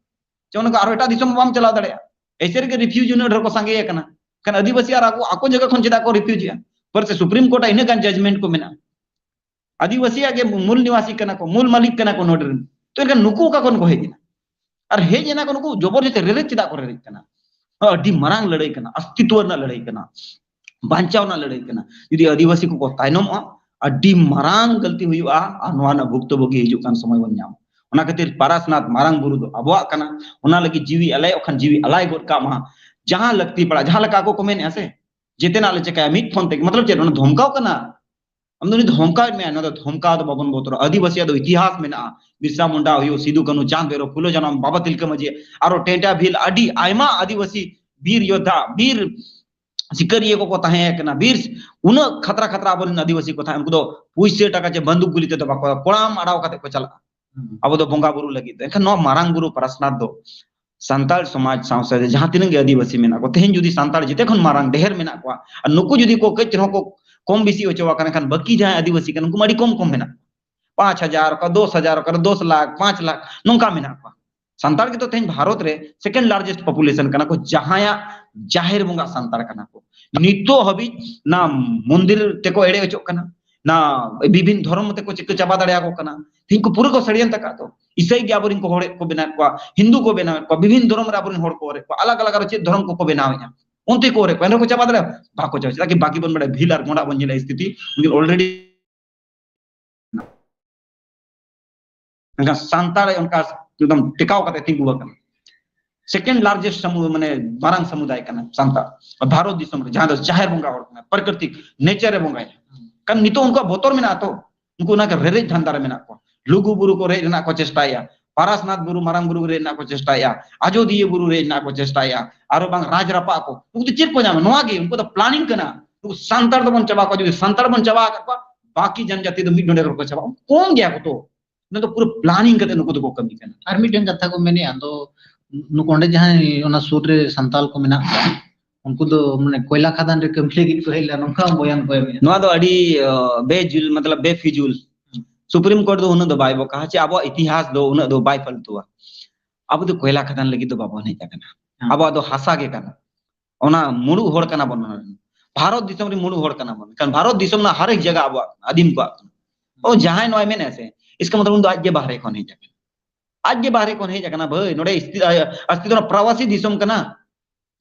ᱪᱟ ᱚᱱᱟ ᱠᱚ ᱟᱨᱦᱚᱸ ᱮᱴᱟᱜ ᱫᱤᱥᱚᱢ ᱢᱟ ᱵᱟᱢ ᱪᱟᱞᱟᱣ ᱫᱟᱲᱮᱭᱟᱜᱼᱟ᱾ ᱮᱭᱥᱮ ᱨᱮᱜᱮ ᱨᱤᱯᱷᱤᱭᱩᱡᱤ ᱩᱱᱟᱹᱜ ᱰᱷᱮᱨ ᱠᱚ ᱥᱟᱸᱜᱮ ᱟᱠᱟᱱᱟ᱾ ᱠᱷᱟᱱ ᱟᱹᱫᱤᱵᱟᱹᱥᱤ ᱟᱨ ᱟᱠᱚ, ᱟᱠᱚ ᱡᱟᱭᱜᱟ ᱠᱷᱚᱱ ᱪᱮᱫᱟᱜ ᱠᱚ ᱨᱤᱯᱷᱤᱭᱩᱡᱤᱜᱼᱟ? ᱯᱟᱹᱨᱥᱤ ᱥᱩᱯᱨᱤᱢ ᱠᱳᱨᱴ ᱟᱜ ᱤᱱᱟᱹᱜ ᱜᱟᱱ ᱡᱟᱡᱢᱮᱱᱴ ᱠᱚ ᱢᱮᱱᱟᱜᱼᱟ᱾ ᱟᱹᱫᱤᱵᱟᱹᱥᱤᱭᱟᱜ ᱜᱮ ᱢᱩᱞ ᱱᱤᱣᱟᱥᱤ ᱠᱟᱱᱟ ᱠᱚ, ᱢᱩᱞ ᱢᱟᱹᱞᱤᱠ ᱠᱟᱱᱟ ᱠᱚ ᱱᱚᱰᱮ ᱨᱮᱱ᱾ ᱛᱚ ᱮᱱᱠᱷᱟᱱ ᱱᱩᱠᱩ ᱚᱠᱟ ᱠᱷᱚᱱ ᱠᱚ ᱦᱮᱡ ᱮᱱᱟ? ᱟᱨ ᱦᱮᱡ ᱮᱱᱟ ᱠᱚ ᱱᱩᱠᱩ ᱡᱚᱵᱚᱨ ᱡᱚᱛᱮ ᱨᱮᱨᱮᱡ ᱪᱮᱫᱟᱜ ᱠᱚ ᱨᱮᱨᱮᱡ ᱠᱟᱱᱟ? ᱟᱹᱰᱤ ᱢᱟᱨᱟᱝ ᱞᱟᱹᱲᱦᱟᱹᱭ ᱠᱟᱱᱟ, ᱚᱥᱛᱤᱛᱣᱚ ᱨᱮᱱᱟᱜ ᱞᱟᱹᱲᱦᱟᱹᱭ ᱠᱟᱱᱟ, ᱵᱟᱧᱪᱟᱣ ᱨᱮᱱᱟᱜ ᱞᱟᱹᱲᱦᱟᱹᱭ ᱠᱟᱱᱟ᱾ ᱡᱩᱫᱤ ᱟᱹᱫᱤᱵᱟᱹᱥᱤ ᱠᱚᱠᱚ ᱛᱟᱭᱱᱚᱢᱚᱜᱼᱟ, ᱟᱹᱰᱤ ᱢᱟᱨᱟᱝ ᱜᱟᱹᱞᱛᱤ ᱦᱩᱭᱩᱜᱼᱟ᱾ ᱟᱨ ᱱᱚᱣᱟ ᱨᱮᱱᱟᱜ ᱵᱷᱩᱠᱛᱚᱵᱷᱳᱜᱤ ᱦᱤᱡᱩᱜ ᱠᱟᱱ ᱥᱚᱢᱚᱭ ᱵᱚᱱ ᱧᱟᱢᱟ᱾ ᱚᱱᱟ ᱠᱷᱟᱹᱛᱤᱨ ᱯᱟᱨᱟᱥᱱᱟᱛᱷ ᱢᱟᱨᱟᱝ ᱵᱩᱨᱩ ᱫᱚ ᱟᱵᱚᱣᱟᱜ ᱠᱟᱱᱟ᱾ ᱚᱱᱟ ᱞᱟᱹᱜᱤᱫ ᱡᱤᱣᱤ ᱟᱞᱟᱭᱚᱜ ᱠᱷᱟᱱ ᱡᱤᱣᱤ ᱟᱞᱟᱭ ᱜᱚᱫ ᱠᱟᱜ ᱢᱟ, ᱡᱟᱦᱟᱸ ᱞᱟᱹᱠᱛᱤ ᱯᱟᱲᱟᱜ, ᱡᱟᱦᱟᱸ ᱞᱮᱠᱟ ᱟᱠᱚ ᱠᱚ ᱢᱮᱱᱮᱫᱼᱟ ᱥᱮ, ᱡᱮᱛᱮᱱᱟᱜ ᱞᱮ ᱪᱮᱠᱟᱭᱟ ᱢᱤᱫ ᱯᱷᱳᱱ ᱛᱮᱜᱮ᱾ ᱢᱚᱛᱞᱚᱵ ᱪᱮᱫ? ᱚᱱᱟ ᱫᱷᱚᱢᱠᱟᱣ ᱠᱟᱱᱟ᱾ ᱟᱢ ᱫᱚ ᱩᱱᱤ ᱫᱷᱚᱢᱠᱟᱣᱮᱫ ᱢᱮᱭᱟ, ᱱᱚᱣᱟ ᱫᱚ ᱫᱷᱚᱢᱠᱟᱣ ᱫᱚ ᱵᱟᱵᱚᱱ ᱵᱚᱛᱚᱨᱚᱜᱼᱟ᱾ ᱟᱹᱫᱤᱵᱟᱹᱥᱤᱭᱟᱜ ᱫᱚ ᱤᱛᱤᱦᱟᱥ ᱢᱮᱱᱟᱜᱼᱟ, ᱵᱤᱨᱥᱟ ᱢᱩᱱᱰᱟ ᱦᱩᱭᱩᱜ, ᱥᱤᱫᱩ ᱠᱟᱹᱱᱦᱩ, ᱪᱟᱸᱫ ᱵᱷᱟᱭᱨᱚ, ᱯᱷᱩᱞᱳ ᱡᱷᱟᱱᱚ, ᱵᱟᱵᱟ ᱛᱤᱞᱠᱟᱹ ᱢᱟᱹᱡᱷᱤ, ᱟᱨᱚ ᱴᱮᱴᱟ ᱵᱷᱤᱞ, ᱟᱹᱰᱤ ᱟᱭᱢᱟ ᱟᱹᱫᱤᱵᱟᱹᱥᱤ ᱵᱤᱨ ᱭᱳᱫᱷᱟ, ᱵᱤᱨ ᱥᱤᱠᱟᱹᱨᱤᱭᱟᱹ ᱠᱚᱠᱚ ᱛᱟᱦᱮᱸ ᱠᱟᱱᱟ, ᱵᱤᱨ ᱩᱱᱟᱹᱜ ᱠᱷᱟᱛᱨᱟ ᱠᱷᱟᱛᱨᱟ ᱟᱵᱚᱨᱮᱱ ᱟᱹᱫᱤᱵᱟᱹᱥᱤ ᱠᱚ ᱛᱟᱦᱮᱸ, ᱩᱱᱠᱩ ᱫᱚ ᱯᱩᱭᱥᱟᱹ ᱴᱟᱠᱟ ᱪᱮ ᱵᱟᱱᱫᱩᱠ ᱜᱩᱞᱤ ᱛᱮᱫᱚ ᱵᱟᱠᱚ, ᱠᱚᱲᱟᱢ ᱟᱲᱟᱣ ᱠᱟᱛᱮ ᱠᱚ ᱪᱟᱞᱟᱜᱼᱟ᱾ ᱦᱩᱸ᱾ ᱟᱵᱚ ᱫᱚ ᱵᱚᱸᱜᱟ ᱵᱩᱨᱩ ᱞᱟᱹᱜᱤᱫ ᱫᱚ᱾ ᱮᱱᱠᱷᱟᱱ ᱱᱚᱣᱟ ᱢᱟᱨᱟᱝ ᱵᱩᱨᱩ ᱯᱟᱨᱟᱥᱱᱟᱛᱷ ᱫᱚ ᱥᱟᱱᱛᱟᱲ ᱥᱚᱢᱟᱡᱽ ᱥᱟᱶ ᱥᱟᱶᱛᱮ ᱡᱟᱦᱟᱸ ᱛᱤᱱᱟᱹᱜ ᱜᱮ ᱟᱹᱫᱤᱵᱟᱹᱥᱤ ᱢᱮᱱᱟᱜ ᱠᱚ, ᱛᱮᱦᱮᱧ ᱡᱩᱫᱤ ᱥᱟᱱᱛᱟᱲ ᱡᱮᱛᱮ ᱠᱷᱚᱱ ᱢᱟᱨᱟᱝ ᱰᱷᱮᱨ ᱢᱮᱱᱟᱜ ᱠᱚᱣᱟ, ᱟᱨ ᱱᱩᱠᱩ ᱡᱩᱫᱤ ᱠᱚ ᱠᱟᱹᱡ ᱨᱮᱦᱚᱸ ᱠᱚ ᱠᱚᱢ ᱵᱮᱥᱤ ᱦᱚᱪᱚ ᱟᱠᱟᱱ ᱠᱷᱟᱱ, ᱵᱟᱹᱠᱤ ᱡᱟᱦᱟᱸᱭ ᱟᱹᱫᱤᱵᱟᱹᱥᱤ ᱠᱟᱱᱟ, ᱩᱱᱠᱩ ᱢᱟ ᱟᱹᱰᱤ ᱠᱚᱢ ᱠᱚᱢ ᱢᱮᱱᱟᱜ ᱠᱚᱣᱟ᱾ ᱯᱟᱸᱪ ᱦᱟᱡᱟᱨ, ᱚᱠᱟ ᱫᱚᱥ ᱦᱟᱡᱟᱨ, ᱚᱠᱟ ᱨᱮ ᱫᱚᱥ ᱞᱟᱠᱷ, ᱯᱟᱸᱪ ᱞᱟᱠᱷ, ᱱᱚᱝᱠᱟ ᱢᱮᱱᱟᱜ ᱠᱚᱣᱟ᱾ ᱥᱟᱱᱛᱟᱲ ᱜᱮᱛᱚ ᱛᱮᱦᱮᱧ ᱵᱷᱟᱨᱚᱛ ᱨᱮ ᱥᱮᱠᱮᱱᱰ ᱞᱟᱨᱡᱮᱥᱴ ᱯᱚᱯᱩᱞᱮᱥᱚᱱ ᱠᱟᱱᱟ ᱠᱚ, ᱡᱟᱦᱟᱸᱭᱟᱜ ᱡᱟᱦᱮᱨ ᱵᱚᱸᱜᱟ ᱥᱟᱱᱛᱟᱲ ᱠᱟᱱᱟ ᱠᱚ᱾ ᱱᱤᱛᱚᱜ ᱦᱟᱹᱵᱤᱡ ᱱᱟ ᱢᱚᱱᱫᱤᱨ ᱛᱮᱠᱚ ᱮᱲᱮ ᱦᱚᱪᱚᱜ ᱠᱟᱱᱟ, ᱱᱟ ᱵᱤᱵᱷᱤᱱ ᱫᱷᱚᱨᱚᱢ ᱛᱮᱠᱚ ᱪᱤᱠᱟᱹ ᱪᱟᱵᱟ ᱫᱟᱲᱮᱭᱟᱠᱚ ᱠᱟᱱᱟ᱾ ᱛᱮᱦᱮᱧ ᱠᱚ ᱯᱩᱨᱟᱹ ᱠᱚ ᱥᱟᱹᱲᱤᱭᱟᱱᱛ ᱟᱠᱟᱫ ᱫᱚ᱾ ᱤᱥᱟᱹᱭ ᱜᱮ ᱟᱵᱚᱨᱮᱱ ᱠᱚ ᱦᱚᱲᱮᱫ ᱠᱚ ᱵᱮᱱᱟᱣᱮᱫ ᱠᱚᱣᱟ, ᱦᱤᱱᱫᱩ ᱠᱚ ᱵᱮᱱᱟᱣᱮᱫ ᱠᱚᱣᱟ, ᱵᱤᱵᱷᱤᱱ ᱫᱷᱚᱨᱚᱢ ᱨᱮ ᱟᱵᱚᱨᱮᱱ ᱦᱚᱲ ᱠᱚ ᱦᱚᱲᱮᱫ ᱠᱚᱣᱟ, ᱟᱞᱟᱜᱽ ᱟᱞᱟᱜᱽ ᱟᱨᱚ ᱪᱮᱫ ᱫᱷᱚᱨᱚᱢ ᱠᱚᱠᱚ ᱵᱮᱱᱟᱣᱮᱫᱼᱟ, ᱚᱱᱛᱮ ᱠᱚ ᱦᱚᱲᱮᱫ ᱠᱚᱣᱟ, ᱮᱱᱨᱮᱦᱚᱸ ᱠᱚ ᱪᱟᱵᱟ ᱫᱟᱲᱮᱭᱟᱜᱼᱟ? ᱵᱟᱠᱚ ᱪᱟᱵᱟ᱾ ᱪᱮᱫᱟᱜ ᱠᱤ ᱵᱟᱹᱠᱤ ᱵᱚᱱ ᱵᱟᱲᱟᱭᱟ, ᱵᱷᱤᱞ ᱟᱨ ᱜᱚᱸᱰᱟᱜ ᱵᱚᱱ ᱧᱮᱞᱟ ᱥᱛᱷᱤᱛᱤ, ᱩᱱᱠᱤᱱ already ᱢᱮᱱᱠᱷᱟᱱ ᱥᱟᱱᱛᱟᱲ ᱚᱱᱠᱟ ᱮᱠᱫᱚᱢ ᱴᱮᱠᱟᱣ ᱠᱟᱛᱮ ᱛᱤᱸᱜᱩ ᱟᱠᱟᱱᱟ᱾ ᱥᱮᱠᱮᱱᱰ ᱞᱟᱨᱡᱮᱥᱴ ᱥᱟᱢᱩ-, ᱢᱟᱱᱮ ᱢᱟᱨᱟᱝ ᱥᱟᱢᱩᱫᱟᱭ ᱠᱟᱱᱟ ᱥᱟᱱᱛᱟᱲ ᱵᱷᱟᱨᱚᱛ ᱫᱤᱥᱚᱢ ᱨᱮ, ᱡᱟᱦᱟᱸ ᱫᱚ ᱡᱟᱦᱮᱨ ᱵᱚᱸᱜᱟ ᱦᱚᱲ ᱠᱟᱱᱟ, ᱯᱨᱟᱠᱨᱤᱛᱤᱠ ᱱᱮᱪᱟᱨ ᱮ ᱵᱚᱸᱜᱟᱭᱟ᱾ ᱠᱟᱨᱚᱱ ᱱᱤᱛᱚᱜ ᱩᱱᱠᱩᱣᱟᱜ ᱵᱚᱛᱚᱨ ᱢᱮᱱᱟᱜᱼᱟ ᱛᱚ, ᱩᱱᱠᱩ ᱚᱱᱟ ᱨᱮᱨᱮᱡ ᱫᱷᱟᱱᱫᱟ ᱨᱮ ᱢᱮᱱᱟᱜ ᱠᱚᱣᱟ᱾ ᱞᱩᱜᱩ ᱵᱩᱨᱩ ᱠᱚ ᱨᱮᱡ ᱨᱮᱱᱟᱜ ᱠᱚ ᱪᱮᱥᱴᱟᱭᱟ, ᱯᱟᱨᱟᱥᱱᱟᱛᱷ ᱵᱩᱨᱩ ᱢᱟᱨᱟᱝ ᱵᱩᱨᱩ ᱨᱮᱡ ᱨᱮᱱᱟᱜ ᱠᱚ ᱪᱮᱥᱴᱟᱭᱟ, ᱟᱡᱚᱫᱤᱭᱟᱹ ᱵᱩᱨᱩ ᱨᱮᱡ ᱨᱮᱱᱟᱜ ᱠᱚ ᱪᱮᱥᱴᱟᱭᱟ, ᱟᱨᱚ ᱵᱟᱝ ᱨᱟᱡᱽ ᱨᱟᱯᱟᱜ ᱠᱚ᱾ ᱩᱱᱠᱩ ᱫᱚ ᱪᱮᱫ ᱠᱚ ᱧᱟᱢᱟ? ᱱᱚᱣᱟ ᱜᱮ ᱩᱱᱠᱩ ᱫᱚ ᱯᱞᱟᱱᱤᱝ ᱠᱟᱱᱟ᱾ ᱩᱱᱠᱩ ᱥᱟᱱᱛᱟᱲ ᱫᱚᱵᱚᱱ ᱪᱟᱵᱟ ᱠᱚᱣᱟ, ᱡᱩᱫᱤ ᱥᱟᱱᱛᱟᱲ ᱵᱚᱱ ᱪᱟᱵᱟ ᱟᱠᱟᱫ ᱠᱚᱣᱟ, ᱵᱟᱠᱤ ᱡᱟᱱᱡᱟᱛᱤ ᱫᱚ ᱢᱤᱫ ᱰᱚᱸᱰᱮᱠ ᱨᱮᱠᱚ ᱪᱟᱵᱟᱜᱼᱟ᱾ ᱠᱚᱢ ᱜᱮᱭᱟ ᱠᱚ ᱛᱚ᱾ ᱚᱱᱟ ᱫᱚ ᱯᱩᱨᱟᱹ ᱯᱞᱟᱱᱤᱝ ᱠᱟᱛᱮ ᱱᱩᱠᱩ ᱫᱚᱠᱚ ᱠᱟᱹᱢᱤ ᱠᱟᱱᱟ᱾ ᱟᱨ ᱢᱤᱫᱴᱮᱱ ᱠᱟᱛᱷᱟ ᱠᱚ ᱢᱮᱱᱮᱫᱼᱟ, ᱟᱫᱚ ᱱᱩᱠᱩ ᱚᱸᱰᱮ ᱡᱟᱦᱟᱸᱭ ᱚᱱᱟ ᱥᱩᱨ ᱨᱮ ᱥᱟᱱᱛᱟᱞ ᱠᱚ ᱢᱮᱱᱟᱜ ᱠᱚᱣᱟ, ᱩᱱᱠᱩ ᱫᱚ ᱢᱟᱱᱮ ᱠᱚᱭᱞᱟ ᱠᱷᱟᱫᱟᱱ ᱨᱮ ᱠᱟᱹᱢᱤ ᱞᱟᱹᱜᱤᱫ ᱠᱚ ᱦᱮᱡ ᱞᱮᱱᱟ, ᱱᱚᱝᱠᱟ ᱦᱚᱸ ᱵᱚᱭᱟᱱ ᱠᱚ ᱮᱢᱮᱫᱼᱟ᱾ ᱱᱚᱣᱟ ᱫᱚ ᱟᱹᱰᱤ, ᱟᱹ, ᱵᱮᱡᱩᱞ, ᱢᱚᱛᱞᱚᱵ ᱵᱮᱯᱷᱤᱡᱩᱞ᱾ ᱦᱩᱸ᱾ ᱥᱩᱯᱨᱤᱢ ᱠᱳᱨᱴ ᱫᱚ ᱩᱱᱟᱹᱜ ᱫᱚ ᱵᱟᱭ ᱵᱚᱠᱟᱦᱟ, ᱪᱮ ᱟᱵᱚᱣᱟᱜ ᱤᱛᱤᱦᱟᱥ ᱫᱚ ᱩᱱᱟᱹᱜ ᱫᱚ ᱵᱟᱭ ᱯᱷᱟᱹᱞᱛᱩᱣᱟ᱾ ᱟᱵᱚ ᱫᱚ ᱠᱚᱭᱞᱟ ᱠᱷᱟᱫᱟᱱ ᱞᱟᱹᱜᱤᱫ ᱫᱚ ᱵᱟᱵᱚᱱ ᱦᱮᱡ ᱟᱠᱟᱱᱟ᱾ ᱦᱮᱸ᱾ ᱟᱵᱚᱣᱟᱜ ᱫᱚ ᱦᱟᱥᱟ ᱜᱮ ᱠᱟᱱᱟ᱾ ᱚᱱᱟ ᱢᱩᱲᱩᱫ ᱦᱚᱲ ᱠᱟᱱᱟ ᱵᱚᱱ᱾ ᱚᱱᱟ ᱨᱮᱱ ᱵᱷᱟᱨᱚᱛ ᱫᱤᱥᱚᱢ ᱨᱮ ᱢᱩᱲᱩᱫ ᱦᱚᱲ ᱠᱟᱱᱟ ᱵᱚᱱ᱾ ᱮᱱᱠᱷᱟᱱ ᱵᱷᱟᱨᱚᱛ ᱫᱤᱥᱚᱢ ᱨᱮᱱᱟᱜ ᱦᱟᱨ ᱮᱠ ᱡᱟᱭᱜᱟ ᱟᱵᱚᱣᱟᱜ ᱠᱟᱱᱟ, ᱟᱹᱫᱤᱢ ᱠᱚᱣᱟᱜ ᱠᱟᱱᱟ᱾ ᱚ, ᱡᱟᱦᱟᱸᱭ ᱱᱚᱣᱟᱭ ᱢᱮᱱᱮᱫᱼᱟ ᱥᱮ, ᱤᱥᱠᱟ ᱢᱚᱛᱞᱚᱵ ᱩᱱᱤ ᱫᱚ ᱟᱡ ᱜᱮ ᱵᱟᱦᱨᱮ ᱠᱷᱚᱱ ᱦᱮᱡ ᱟᱠᱟᱱᱟ᱾ ᱟᱡ ᱜᱮ ᱵᱟᱦᱨᱮ ᱠᱷᱚᱱ ᱦᱮᱡ ᱟᱠᱟᱱᱟ ᱵᱷᱟᱹᱭ᱾ ᱱᱚᱰᱮ ᱤᱥᱛᱤ-, ᱟ-, ᱟᱥᱛᱤᱛᱣ ᱨᱮᱱᱟᱜ ᱯᱨᱟᱣᱟᱥᱤ ᱫᱤᱥᱚᱢ ᱠᱟᱱᱟ᱾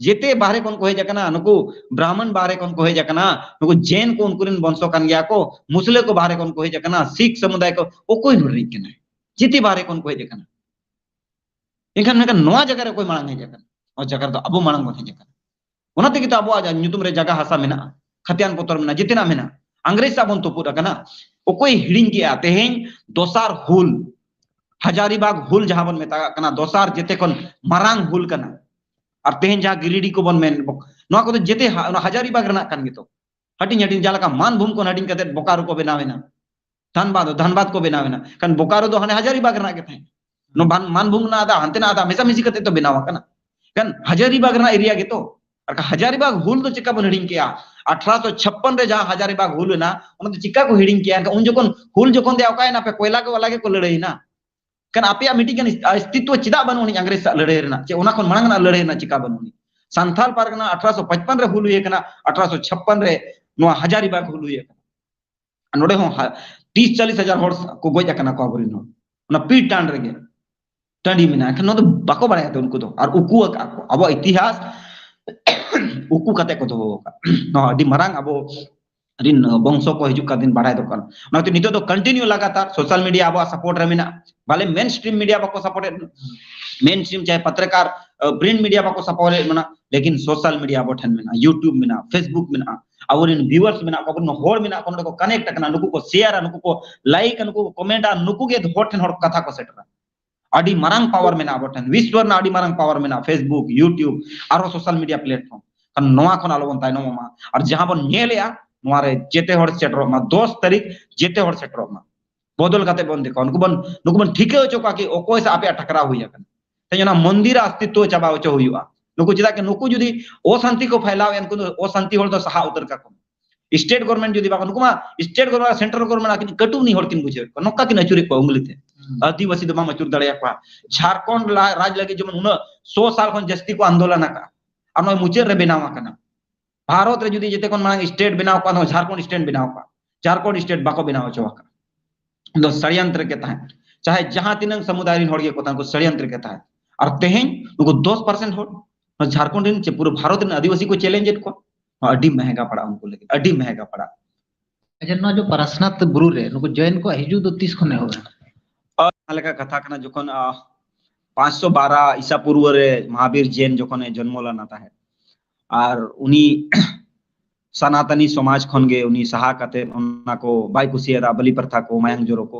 ᱡᱮᱛᱮ ᱵᱟᱦᱨᱮ ᱠᱷᱚᱱ ᱠᱚ ᱦᱮᱡ ᱟᱠᱟᱱᱟ, ᱱᱩᱠᱩ ᱵᱨᱟᱦᱢᱚᱱ ᱵᱟᱦᱨᱮ ᱠᱷᱚᱱ ᱠᱚ ᱦᱮᱡ ᱟᱠᱟᱱᱟ, ᱱᱩᱠᱩ ᱡᱮᱱ ᱠᱚ ᱩᱱᱠᱩ ᱨᱮᱱ ᱵᱚᱝᱥᱚ ᱠᱟᱱ ᱜᱮᱭᱟ ᱠᱚ, ᱢᱩᱥᱞᱟᱹ ᱠᱚ ᱵᱟᱦᱨᱮ ᱠᱷᱚᱱ ᱠᱚ ᱦᱮᱡ ᱟᱠᱟᱱᱟ, ᱥᱤᱠᱷ ᱥᱚᱢᱩᱫᱟᱭ ᱠᱚ, ᱚᱠᱚᱭ ᱱᱚᱰᱮ ᱨᱤᱱᱤᱡ ᱠᱟᱱᱟᱭ? ᱡᱮᱛᱮ ᱵᱟᱦᱨᱮ ᱠᱷᱚᱱ ᱠᱚ ᱦᱮᱡ ᱟᱠᱟᱱᱟ᱾ ᱮᱱᱠᱷᱟᱱ, ᱢᱮᱱᱠᱷᱟᱱ ᱱᱚᱣᱟ ᱡᱟᱭᱜᱟ ᱨᱮ ᱚᱠᱚᱭ ᱢᱟᱲᱟᱝ ᱦᱮᱡ ᱟᱠᱟᱱᱟ? ᱱᱚᱣᱟ ᱡᱟᱭᱜᱟ ᱨᱮᱫᱚ ᱟᱵᱚ ᱢᱟᱲᱟᱝ ᱵᱚᱱ ᱦᱮᱡ ᱟᱠᱟᱱᱟ᱾ ᱚᱱᱟ ᱛᱮᱜᱮ ᱛᱚ ᱟᱵᱚᱣᱟᱜ ᱧᱩᱛᱩᱢ ᱨᱮ ᱡᱟᱭᱜᱟ ᱦᱟᱥᱟ ᱢᱮᱱᱟᱜᱼᱟ, ᱠᱷᱟᱛᱤᱭᱟᱱ ᱯᱚᱛᱚᱨ ᱢᱮᱱᱟᱜᱼᱟ, ᱡᱮᱛᱮᱱᱟᱜ ᱢᱮᱱᱟᱜᱼᱟ᱾ ᱤᱝᱨᱮᱡᱽ ᱥᱟᱶ ᱵᱚᱱ ᱛᱩᱯᱩᱫ ᱟᱠᱟᱱᱟ᱾ ᱚᱠᱚᱭ ᱦᱤᱲᱤᱧ ᱠᱮᱜᱼᱟ ᱛᱮᱦᱮᱧ ᱫᱚᱥᱟᱨ ᱦᱩᱞ, ᱦᱟᱡᱟᱨᱤᱵᱟᱜᱽ ᱦᱩᱞ ᱡᱟᱦᱟᱸ ᱵᱚᱱ ᱢᱮᱛᱟᱜ ᱠᱟᱱᱟ, ᱫᱚᱥᱟᱨ ᱡᱮᱛᱮ ᱠᱷᱚᱱ ᱢᱟᱨᱟᱝ ᱦᱩᱞ ᱠᱟᱱᱟ᱾ ᱟᱨ ᱛᱮᱦᱮᱧ ᱡᱟᱦᱟᱸ ᱜᱤᱨᱤᱰᱤ ᱠᱚᱵᱚᱱ ᱢᱮᱱ, ᱱᱚᱣᱟ ᱠᱚᱫᱚ ᱡᱮᱛᱮ ᱦᱟ-, ᱚᱱᱟ ᱦᱟᱡᱟᱨᱤᱵᱟᱜᱽ ᱨᱮᱱᱟᱜ ᱠᱟᱱ ᱜᱮᱛᱚ᱾ ᱦᱟᱹᱴᱤᱧ ᱦᱟᱹᱴᱤᱧ ᱡᱟᱦᱟᱸ ᱞᱮᱠᱟ ᱢᱟᱱᱵᱷᱩᱢ ᱠᱷᱚᱱ ᱦᱟᱹᱴᱤᱧ ᱠᱟᱛᱮ ᱵᱳᱠᱟᱨᱳ ᱠᱚ ᱵᱮᱱᱟᱣ ᱮᱱᱟ, ᱫᱷᱟᱱᱵᱟᱫᱽ, ᱫᱷᱟᱱᱵᱟᱫᱽ ᱠᱚ ᱵᱮᱱᱟᱣ ᱮᱱᱟ᱾ ᱠᱷᱟᱱ ᱵᱳᱠᱟᱨᱳ ᱫᱚ ᱦᱟᱱᱮ ᱦᱟᱡᱟᱨᱤᱵᱟᱜᱽ ᱨᱮᱱᱟᱜ ᱜᱮ ᱛᱟᱦᱮᱸ᱾ ᱱᱚᱣᱟ ᱵᱟᱱ-, ᱢᱟᱱᱵᱷᱩᱢ ᱨᱮᱱᱟᱜ ᱟᱫᱟ, ᱦᱟᱱᱛᱮᱱᱟᱜ ᱟᱫᱟ, ᱢᱮᱥᱟᱢᱤᱥᱤ ᱠᱟᱛᱮ ᱛᱚ ᱵᱮᱱᱟᱣ ᱟᱠᱟᱱᱟ᱾ ᱠᱷᱟᱱ ᱦᱟᱡᱟᱨᱤᱵᱟᱜᱽ ᱨᱮᱱᱟᱜ ᱮᱨᱤᱭᱟ ᱜᱮᱛᱚ᱾ ᱟᱨ ᱦᱟᱡᱟᱨᱤᱵᱟᱜᱽ ᱦᱩᱞ ᱫᱚ ᱪᱮᱠᱟ ᱵᱚᱱ ᱦᱤᱲᱤᱧ ᱠᱮᱜᱼᱟ? ᱟᱴᱷᱨᱚᱥᱚ ᱪᱷᱟᱯᱯᱟᱱ ᱨᱮ ᱡᱟᱦᱟᱸ ᱦᱟᱡᱟᱨᱤᱵᱟᱜᱽ ᱦᱩᱞ ᱮᱱᱟ, ᱚᱱᱟ ᱫᱚ ᱪᱮᱠᱟ ᱠᱚ ᱦᱤᱲᱤᱧ ᱠᱮᱜᱼᱟ? ᱮᱱᱠᱷᱟᱱ ᱩᱱ ᱡᱚᱠᱷᱚᱱ ᱦᱩᱞ ᱡᱚᱠᱷᱚᱱ ᱫᱚ ᱚᱠᱟᱭᱮᱱᱟ ᱯᱮ? ᱠᱚᱭᱞᱟ ᱜᱮ ᱵᱟᱞᱟ ᱜᱮᱠᱚ ᱞᱟᱹᱲᱦᱟᱹᱭᱮᱱᱟ᱾ ᱠᱷᱟᱱ ᱟᱯᱮᱭᱟᱜ ᱢᱤᱫᱴᱤᱡ ᱜᱟᱱ ᱚᱥᱛᱤᱛᱣᱚ ᱪᱮᱫᱟᱜ ᱵᱟᱹᱱᱩᱜ ᱟᱹᱱᱤᱡ ᱤᱝᱨᱮᱡᱽ ᱥᱟᱜ ᱞᱟᱹᱲᱦᱟᱹᱭ ᱨᱮᱱᱟᱜ? ᱪᱮ ᱚᱱᱟ ᱠᱷᱚᱱ ᱢᱟᱲᱟᱝ ᱨᱮᱱᱟᱜ ᱞᱟᱹᱲᱦᱟᱹᱭ ᱨᱮᱱᱟᱜ ᱪᱮᱠᱟ ᱵᱟᱹᱱᱩᱜ ᱟᱹᱱᱤᱡ? ᱥᱟᱱᱛᱷᱟᱞ ᱯᱟᱨᱜᱟᱱᱟ ᱟᱴᱷᱨᱚᱥᱚ ᱯᱟᱸᱪᱯᱟᱱ ᱨᱮ ᱦᱩᱞ ᱦᱩᱭ ᱟᱠᱟᱱᱟ, ᱟᱴᱷᱨᱚᱥᱚ ᱪᱷᱟᱯᱯᱟᱱ ᱨᱮ ᱱᱚᱣᱟ ᱦᱟᱡᱟᱨᱤᱵᱟᱜᱽ ᱦᱩᱞ ᱦᱩᱭ ᱟᱠᱟᱱᱟ᱾ ᱟᱨ ᱱᱚᱰᱮ ᱦᱚᱸ ᱦᱟ-, ᱛᱤᱥ ᱪᱟᱞᱤᱥ ᱦᱟᱡᱟᱨ ᱦᱚᱲ ᱠᱚ ᱜᱚᱡ ᱟᱠᱟᱱᱟ ᱠᱚ ᱟᱵᱚᱨᱮᱱ ᱦᱚᱲ, ᱚᱱᱟ ᱯᱤᱲ ᱴᱟᱸᱰ ᱨᱮᱜᱮ᱾ ᱴᱟᱺᱰᱤ ᱢᱮᱱᱟᱜᱼᱟ᱾ ᱮᱱᱠᱷᱟᱱ ᱱᱚᱣᱟ ᱫᱚ ᱵᱟᱠᱚ ᱵᱟᱲᱟᱭᱟ ᱛᱚ ᱩᱱᱠᱩ ᱫᱚ᱾ ᱟᱨ ᱩᱠᱩ ᱟᱠᱟᱫᱼᱟ ᱠᱚ᱾ ᱟᱵᱚᱣᱟᱜ ᱤᱛᱤᱦᱟᱥ ᱩᱠᱩ ᱠᱟᱛᱮ ᱠᱚ ᱫᱚᱦᱚ ᱟᱠᱟᱫᱼᱟ᱾ ᱱᱚᱣᱟ ᱟᱹᱰᱤ ᱢᱟᱨᱟᱝ ᱟᱵᱚ ᱨᱤᱱ ᱵᱚᱝᱥᱚ ᱠᱚ ᱦᱤᱡᱩᱜ ᱠᱟᱱ ᱫᱤᱱ ᱵᱟᱲᱟᱭ ᱫᱚᱨᱠᱟᱨ᱾ ᱚᱱᱟᱛᱮ ᱱᱤᱛᱚᱜ ᱫᱚ continue ᱞᱟᱜᱟᱛᱟᱨ social media ᱟᱵᱚᱣᱟᱜ support ᱨᱮ ᱢᱮᱱᱟᱜᱼᱟ᱾ ᱵᱷᱟᱞᱮ main stream media ᱵᱟᱠᱚ support ᱮᱫ, main stream ᱪᱟᱦᱮ ᱯᱚᱛᱨᱤᱠᱟᱨ, ᱟ, print media ᱵᱟᱠᱚ support ᱮᱫ ᱵᱚᱱᱟ, ᱞᱮᱠᱤᱱ social media ᱟᱵᱚ ᱴᱷᱮᱱ ᱢᱮᱱᱟᱜᱼᱟ, YouTube ᱢᱮᱱᱟᱜᱼᱟ, Facebook ᱢᱮᱱᱟᱜᱼᱟ, ᱟᱵᱚᱨᱮᱱ viewers ᱢᱮᱱᱟᱜ ᱠᱚᱣᱟ, ᱟᱵᱚᱨᱮᱱ ᱦᱚᱲ ᱢᱮᱱᱟᱜ ᱠᱚᱣᱟ, ᱱᱚᱰᱮ ᱠᱚ connect ᱟᱠᱟᱱᱟ, ᱱᱩᱠᱩ ᱠᱚ share ᱟ, ᱱᱩᱠᱩ ᱠᱚ like ᱟ, ᱱᱩᱠᱩ ᱠᱚ comment ᱟ, ᱱᱩᱠᱩ ᱜᱮ ᱦᱚᱲ ᱴᱷᱮᱱ ᱦᱚᱲ ᱠᱟᱛᱷᱟ ᱠᱚ ᱥᱮᱴᱮᱨᱟ᱾ ᱟᱹᱰᱤ ᱢᱟᱨᱟᱝ power ᱢᱮᱱᱟᱜᱼᱟ ᱟᱵᱚ ᱴᱷᱮᱱ, ᱵᱤᱥᱣᱚ ᱨᱮᱱᱟᱜ ᱟᱹᱰᱤ ᱢᱟᱨᱟᱝ power ᱢᱮᱱᱟᱜᱼᱟ, Facebook, YouTube, ᱟᱨᱦᱚᱸ social media platform᱾ ᱠᱷᱟᱱ ᱱᱚᱣᱟ ᱠᱷᱚᱱ ᱟᱞᱚᱵᱚᱱ ᱛᱟᱭᱱᱚᱢᱚᱜ ᱢᱟ᱾ ᱟᱨ ᱡᱟᱦᱟᱸ ᱵᱚᱱ ᱧᱮᱞᱮᱜᱼᱟ, ᱱᱚᱣᱟ ᱨᱮ ᱡᱮᱛᱮ ᱦᱚᱲ ᱥᱮᱴᱮᱨᱚᱜ ᱢᱟ, ᱫᱚᱥ ᱛᱟᱹᱨᱤᱠᱷ ᱡᱮᱛᱮ ᱦᱚᱲ ᱥᱮᱴᱮᱨᱚᱜ ᱢᱟ᱾ ᱵᱚᱫᱚᱞ ᱠᱟᱛᱮ ᱵᱚᱱ ᱫᱮᱠᱷᱟᱣᱟ, ᱱᱩᱠᱩ ᱵᱚᱱ, ᱱᱩᱠᱩ ᱵᱚᱱ ᱴᱷᱤᱠᱟᱹ ᱦᱚᱪᱚ ᱠᱚᱣᱟ ᱠᱤ ᱚᱠᱚᱭ ᱥᱟᱶ ᱟᱯᱮᱭᱟᱜ ᱴᱟᱠᱨᱟᱣ ᱦᱩᱭ ᱟᱠᱟᱱᱟ᱾ ᱛᱮᱦᱮᱧ ᱚᱱᱟ ᱢᱚᱱᱫᱤᱨ ᱟᱜ ᱚᱥᱛᱤᱛᱣᱚ ᱪᱟᱵᱟ ᱦᱚᱪᱚ ᱦᱩᱭᱩᱜᱼᱟ᱾ ᱱᱩᱠᱩ ᱪᱮᱫᱟᱜ ᱠᱤ ᱱᱩᱠᱩ ᱡᱩᱫᱤ ᱚᱥᱟᱱᱛᱤ ᱠᱚ ᱯᱷᱟᱭᱞᱟᱣ ᱮᱱ, ᱩᱱᱠᱩ ᱫᱚ ᱚᱥᱟᱱᱛᱤ ᱦᱚᱲ ᱫᱚ ᱥᱟᱦᱟ ᱩᱛᱟᱹᱨ ᱠᱟᱠᱚ᱾ State government ᱡᱩᱫᱤ ᱵᱟᱠᱚ, ᱱᱩᱠᱩ ᱢᱟ state government, central government ᱟᱹᱠᱤᱱ ᱠᱟᱹᱴᱩᱵ ᱱᱤ ᱦᱚᱲ ᱠᱤᱱ ᱵᱩᱡᱷᱟᱹᱣᱮᱫ ᱠᱚᱣᱟ, ᱱᱚᱝᱠᱟ ᱠᱤᱱ ᱟᱹᱪᱩᱨᱮᱫ ᱠᱚᱣᱟ ᱩᱝᱞᱤ ᱛᱮ᱾ ᱦᱩᱸ᱾ ᱟᱹᱫᱤᱵᱟᱹᱥᱤ ᱫᱚ ᱵᱟᱢ ᱟᱹᱪᱩᱨ ᱫᱟᱲᱮᱭᱟᱠᱚᱣᱟ᱾ ᱡᱷᱟᱲᱠᱷᱚᱸᱰ ᱞᱟ-, ᱨᱟᱡᱽ ᱞᱟᱹᱜᱤᱫ ᱡᱮᱢᱚᱱ ᱩᱱᱟᱹᱜ ᱥᱚ ᱥᱟᱞ ᱠᱷᱚᱱ ᱡᱟᱹᱥᱛᱤ ᱠᱚ ᱟᱱᱫᱳᱞᱚᱱ ᱟᱠᱟᱫᱼᱟ, ᱟᱨ ᱱᱚᱜᱼᱚᱭ ᱢᱩᱪᱟᱹᱫ ᱨᱮ ᱵᱮᱱᱟᱣ ᱟᱠᱟᱱᱟ᱾ ᱵᱷᱟᱨᱚᱛ ᱨᱮ ᱡᱩᱫᱤ ᱡᱮᱛᱮ ᱠᱷᱚᱱ ᱢᱟᱲᱟᱝ ᱥᱴᱮᱴ ᱵᱮᱱᱟᱣ ᱠᱚᱜᱼᱟ, ᱱᱚᱣᱟ ᱡᱷᱟᱲᱠᱷᱚᱸᱰ ᱥᱴᱮᱴ ᱵᱮᱱᱟᱣ ᱠᱚᱜᱼᱟ, ᱡᱷᱟᱲᱠᱷᱚᱸᱰ ᱥᱴᱮᱴ ᱵᱟᱠᱚ ᱵᱮᱱᱟᱣ ᱦᱚᱪᱚ ᱟᱠᱟᱫ᱾ ᱫᱚ ᱥᱟᱲᱭᱟᱱᱛᱨᱚ ᱜᱮ ᱛᱟᱦᱮᱸᱫ᱾ ᱪᱟᱦᱮ ᱡᱟᱦᱟᱸ ᱛᱤᱱᱟᱹᱝ ᱥᱟᱢᱩᱫᱟᱭ ᱨᱮᱱ ᱦᱚᱲ ᱜᱮ ᱠᱚ ᱛᱟᱦᱮᱸ, ᱩᱱᱠᱩ ᱥᱟᱲᱭᱟᱱᱛᱨᱚ ᱜᱮ ᱛᱟᱦᱮᱸᱫ᱾ ᱟᱨ ᱛᱮᱦᱮᱧ ᱱᱩᱠᱩ ᱫᱚᱥ ᱯᱟᱨᱥᱮᱱᱴ ᱦᱚᱲ ᱱᱚᱣᱟ ᱡᱷᱟᱲᱠᱷᱚᱸᱰ ᱨᱮᱱ ᱪᱮ ᱯᱩᱨᱟᱹ ᱵᱷᱟᱨᱚᱛ ᱨᱮᱱ ᱟᱹᱫᱤᱵᱟᱹᱥᱤ ᱠᱚ ᱪᱮᱞᱮᱧᱡᱽ ᱮᱫ ᱠᱚᱣᱟ᱾ ᱱᱚᱣᱟ ᱟᱹᱰᱤ ᱢᱮᱦᱮᱸᱜᱟ ᱯᱟᱲᱟᱜᱼᱟ ᱩᱱᱠᱩ ᱞᱟᱹᱜᱤᱫ, ᱟᱹᱰᱤ ᱢᱮᱦᱮᱸᱜᱟ ᱯᱟᱲᱟᱜᱼᱟ᱾ ᱟᱪᱪᱷᱟ, ᱱᱚᱣᱟ ᱡᱚ ᱯᱟᱨᱟᱥᱱᱟᱛᱷ ᱵᱩᱨᱩ ᱨᱮ ᱱᱩᱠᱩ ᱡᱚᱭᱮᱱ ᱠᱚᱣᱟᱜ ᱦᱤᱡᱩᱜ ᱫᱚ ᱛᱤᱥ ᱠᱷᱚᱱ ᱮᱦᱚᱵ ᱮᱱᱟ? ᱟᱨ ᱡᱟᱦᱟᱸ ᱞᱮᱠᱟ ᱠᱟᱛᱷᱟ ᱠᱟᱱᱟ, ᱡᱚᱠᱷᱚᱱ, ᱟ, ᱯᱟᱸᱪᱥᱚ ᱵᱟᱨᱟ ᱤᱥᱟ ᱯᱩᱨᱵᱚ ᱨᱮ ᱢᱚᱦᱟᱵᱤᱨ ᱡᱮᱱ ᱡᱚᱠᱷᱚᱱᱮ ᱡᱚᱱᱢᱚ ᱞᱮᱱᱟ ᱛᱟᱦᱮᱸᱫ, ᱟᱨ ᱩᱱᱤ ᱥᱟᱱᱟᱛᱟᱱᱤ ᱥᱚᱢᱟᱡᱽ ᱠᱷᱚᱱ ᱜᱮ ᱩᱱᱤ ᱥᱟᱦᱟ ᱠᱟᱛᱮ ᱚᱱᱟ ᱠᱚ ᱵᱟᱭ ᱠᱩᱥᱤᱭᱟᱫᱟ, ᱵᱟᱹᱞᱤ ᱯᱨᱚᱛᱷᱟ ᱠᱚ, ᱢᱟᱭᱟᱝ ᱡᱚᱨᱚ ᱠᱚ,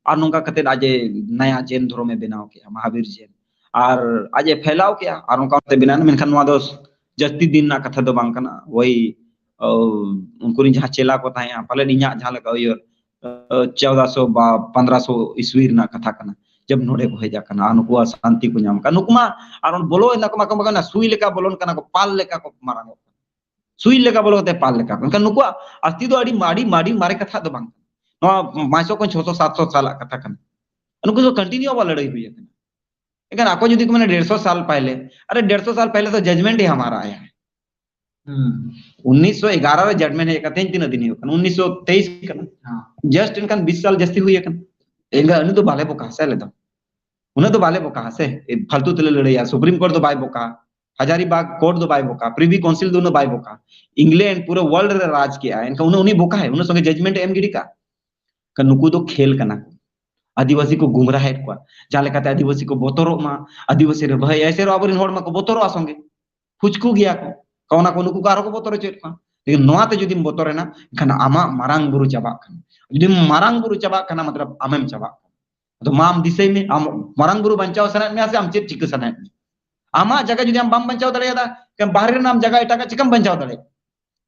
ᱟᱨ ᱱᱚᱝᱠᱟ ᱠᱟᱛᱮ ᱟᱡ ᱮ ᱱᱟᱭᱟ ᱡᱮᱱ ᱫᱷᱚᱨᱚᱢ ᱮ ᱵᱮᱱᱟᱣ ᱠᱮᱜᱼᱟ, ᱢᱚᱦᱟᱵᱤᱨ ᱡᱮᱱ, ᱟᱨ ᱟᱡ ᱮ ᱯᱷᱮᱞᱟᱣ ᱠᱮᱜᱼᱟ, ᱟᱨ ᱚᱱᱠᱟ ᱠᱟᱛᱮ ᱵᱮᱱᱟᱣ ᱮᱱᱟ᱾ ᱢᱮᱱᱠᱷᱟᱱ ᱱᱚᱣᱟ ᱫᱚ ᱡᱟᱹᱥᱛᱤ ᱫᱤᱱ ᱨᱮᱱᱟᱜ ᱠᱟᱛᱷᱟ ᱫᱚ ᱵᱟᱝ ᱠᱟᱱᱟ᱾ ᱳᱭ, ᱚ, ᱩᱱᱠᱩ ᱨᱮᱱ ᱡᱟᱦᱟᱸ ᱪᱮᱞᱟ ᱠᱚ ᱛᱟᱦᱮᱸᱜᱼᱟ, ᱯᱟᱞᱮᱱ ᱤᱧᱟᱹᱜ ᱡᱟᱦᱟᱸ ᱞᱮᱠᱟ ᱩᱭᱦᱟᱹᱨ, ᱚ, ᱪᱳᱫᱟᱥᱚ ᱵᱟ ᱯᱚᱱᱫᱽᱨᱚᱥᱚ ᱤᱥᱣᱤ ᱨᱮᱱᱟᱜ ᱠᱟᱛᱷᱟ ᱠᱟᱱᱟ, ᱡᱚᱵ ᱱᱚᱰᱮ ᱠᱚ ᱦᱮᱡ ᱟᱠᱟᱱᱟ ᱟᱨ ᱱᱩᱠᱩᱣᱟᱜ ᱥᱟᱱᱛᱤ ᱠᱚ ᱧᱟᱢ ᱟᱠᱟᱫᱟ᱾ ᱱᱩᱠᱩ ᱢᱟ ᱟᱨ ᱵᱚᱞᱚ ᱮᱱᱟ ᱠᱚ, ᱢᱟ ᱠᱚ ᱢᱮᱱᱟ, ᱥᱩᱭ ᱞᱮᱠᱟ ᱵᱚᱞᱚᱱ ᱠᱟᱱᱟ ᱠᱚ, ᱯᱟᱞ ᱞᱮᱠᱟ ᱠᱚ ᱢᱟᱨᱟᱝᱚᱜ ᱠᱟᱱᱟ᱾ ᱥᱩᱭ ᱞᱮᱠᱟ ᱵᱚᱞᱚ ᱠᱟᱛᱮ ᱯᱟᱞ ᱞᱮᱠᱟ᱾ ᱢᱮᱱᱠᱷᱟᱱ ᱱᱩᱠᱩᱣᱟᱜ ᱟᱥᱛᱤ ᱫᱚ ᱟᱹᱰᱤ, ᱟᱹᱰᱤ, ᱟᱹᱰᱤ ᱢᱟᱨᱮ ᱠᱟᱛᱷᱟ ᱫᱚ ᱵᱟᱝ ᱠᱟᱱᱟ᱾ ᱱᱚᱣᱟ ᱯᱟᱸᱪᱥᱚ ᱠᱷᱚᱱ ᱪᱷᱚᱥᱚ ᱥᱟᱛᱥᱚ ᱥᱟᱞᱟᱜ ᱠᱟᱛᱷᱟ ᱠᱟᱱᱟ᱾ ᱱᱩᱠᱩ ᱫᱚ ᱠᱚᱱᱴᱤᱱᱤᱭᱩ ᱟᱵᱟᱨ ᱞᱟᱹᱲᱦᱟᱹᱭ ᱦᱩᱭ ᱟᱠᱟᱱᱟ᱾ ᱮᱱᱠᱷᱟᱱ ᱟᱠᱚ ᱡᱩᱫᱤ ᱠᱚ ᱢᱮᱱᱟ, "ᱰᱮᱲᱥᱚ ᱥᱟᱞ ᱯᱟᱦᱞᱮ", ᱟᱨᱮ, ᱰᱮᱲᱥᱚ ᱥᱟᱞ ᱯᱟᱦᱞᱮ ᱛᱚ ᱡᱟᱡᱢᱮᱱᱴ ᱦᱤ ᱦᱟᱢᱟᱨᱟ ᱟᱭᱟ᱾ ᱦᱩᱸ᱾ ᱩᱱᱤᱥᱥᱚ ᱮᱜᱟᱨᱚ ᱨᱮ ᱡᱟᱡᱢᱮᱱᱴ ᱦᱮᱡ ᱠᱟᱛᱮ ᱛᱤᱱᱟᱹᱜ ᱫᱤᱱ ᱦᱩᱭᱩᱜ ᱠᱟᱱᱟ? ᱩᱱᱤᱥᱥᱚ ᱛᱮᱭᱤᱥ ᱠᱟᱱᱟ᱾ ᱦᱮᱸ᱾ ᱡᱟᱥᱴ ᱮᱱᱠᱷᱟᱱ ᱵᱤᱥ ᱥᱟᱞ ᱡᱟᱹᱥᱛᱤ ᱦᱩᱭ ᱟᱠᱟᱱᱟ᱾ ᱮᱱᱠᱷᱟᱱ ᱩᱱᱤ ᱫᱚ ᱵᱟᱞᱮ ᱵᱚᱠᱟ ᱥᱮ ᱟᱞᱮ ᱫᱚ᱾ ᱩᱱᱟᱹᱜ ᱫᱚ ᱵᱟᱞᱮ ᱵᱚᱠᱟ ᱥᱮ᱾ ᱮ, ᱯᱷᱟᱞᱛᱩ ᱛᱮᱞᱮ ᱞᱟᱹᱲᱦᱟᱹᱭᱟ᱾ ᱥᱩᱯᱨᱤᱢ ᱠᱳᱨᱴ ᱫᱚ ᱵᱟᱭ ᱵᱚᱠᱟ᱾ ᱦᱟᱡᱟᱨᱤᱵᱟᱜᱽ ᱠᱳᱨᱴ ᱫᱚ ᱵᱟᱭ ᱵᱚᱠᱟ᱾ ᱯᱨᱤᱵᱷᱤ ᱠᱟᱣᱩᱱᱥᱤᱞ ᱫᱚ ᱩᱱᱟᱹᱜ ᱵᱟᱭ ᱵᱚᱠᱟ᱾ ᱤᱝᱞᱮᱱᱰ ᱯᱩᱨᱟᱹ ᱣᱟᱨᱞᱰ ᱨᱮ ᱨᱟᱡᱽ ᱠᱮᱜᱼᱟ᱾ ᱮᱱᱠᱷᱟᱱ ᱩᱱᱟᱹᱜ ᱩᱱᱤ ᱵᱚᱠᱟᱭ, ᱩᱱᱟᱹᱜ ᱥᱚᱸᱜᱮ ᱡᱟᱡᱢᱮᱱᱴ ᱮᱢ ᱜᱤᱰᱤ ᱠᱟᱜ᱾ ᱠᱷᱟᱱ ᱱᱩᱠᱩ ᱫᱚ ᱠᱷᱮᱞ ᱠᱟᱱᱟ ᱠᱚ᱾ ᱟᱹᱫᱤᱵᱟᱹᱥᱤ ᱠᱚ ᱜᱩᱢᱨᱟᱦᱮᱫ ᱠᱚᱣᱟ᱾ ᱡᱟᱦᱟᱸ ᱞᱮᱠᱟᱛᱮ ᱟᱹᱫᱤᱵᱟᱹᱥᱤ ᱠᱚ ᱵᱚᱛᱚᱨᱚᱜ ᱢᱟ, ᱟᱹᱫᱤᱵᱟᱹᱥᱤ ᱨᱮ ᱵᱷᱟᱹᱭ ᱮᱥᱮᱨᱚᱜ, ᱟᱵᱚᱨᱮᱱ ᱦᱚᱲ ᱢᱟᱠᱚ ᱵᱚᱛᱚᱨᱚᱜᱼᱟ ᱥᱚᱸᱜᱮ᱾ ᱯᱷᱩᱪᱠᱩ ᱜᱮᱭᱟ ᱠᱚ᱾ ᱠᱟ ᱚᱱᱟ ᱠᱚ ᱱᱩᱠᱩ ᱠᱚ ᱟᱨᱦᱚᱸ ᱠᱚ ᱵᱚᱛᱚᱨ ᱦᱚᱪᱚᱭᱮᱫ ᱠᱚᱣᱟ᱾ ᱞᱮᱠᱤᱱ ᱱᱚᱣᱟ ᱛᱮ ᱡᱩᱫᱤᱢ ᱵᱚᱛᱚᱨᱮᱱᱟ, ᱮᱱᱠᱷᱟᱱ ᱟᱢᱟᱜ ᱢᱟᱨᱟᱝ ᱵᱩᱨᱩ ᱪᱟᱵᱟᱜ ᱠᱟᱱᱟ᱾ ᱡᱩᱫᱤᱢ ᱢᱟᱨᱟᱝ ᱵᱩᱨᱩ ᱪᱟᱵᱟᱜ ᱠᱟᱱᱟ, ᱢᱚᱛᱞᱚᱵ ᱟᱢᱮᱢ ᱪᱟᱵᱟᱜ ᱠᱟᱱᱟ᱾ ᱟᱫᱚ ᱢᱟ ᱟᱢ ᱫᱤᱥᱟᱹᱭ ᱢᱮ, ᱟᱢ ᱢᱟᱨᱟᱝ ᱵᱩᱨᱩ ᱵᱟᱧᱪᱟᱣ ᱥᱟᱱᱟᱭᱮᱫ ᱢᱮᱭᱟ ᱥᱮ ᱟᱢ ᱪᱮᱫ ᱪᱤᱠᱟᱹ ᱥᱟᱱᱟᱭᱮᱫ ᱢᱮᱭᱟ? ᱟᱢᱟᱜ ᱡᱟᱭᱜᱟ ᱡᱩᱫᱤ ᱟᱢ ᱵᱟᱢ ᱵᱟᱧᱪᱟᱣ ᱫᱟᱲᱮᱭᱟᱫᱟ, ᱮᱱᱠᱷᱟᱱ ᱵᱟᱦᱨᱮ ᱨᱮᱱᱟᱜ ᱟᱢ ᱡᱟᱭᱜᱟ ᱮᱴᱟᱜᱟᱜ ᱪᱤᱠᱟᱢ ᱵᱟᱧᱪᱟᱣ ᱫᱟᱲᱮᱭᱟᱜᱼᱟ?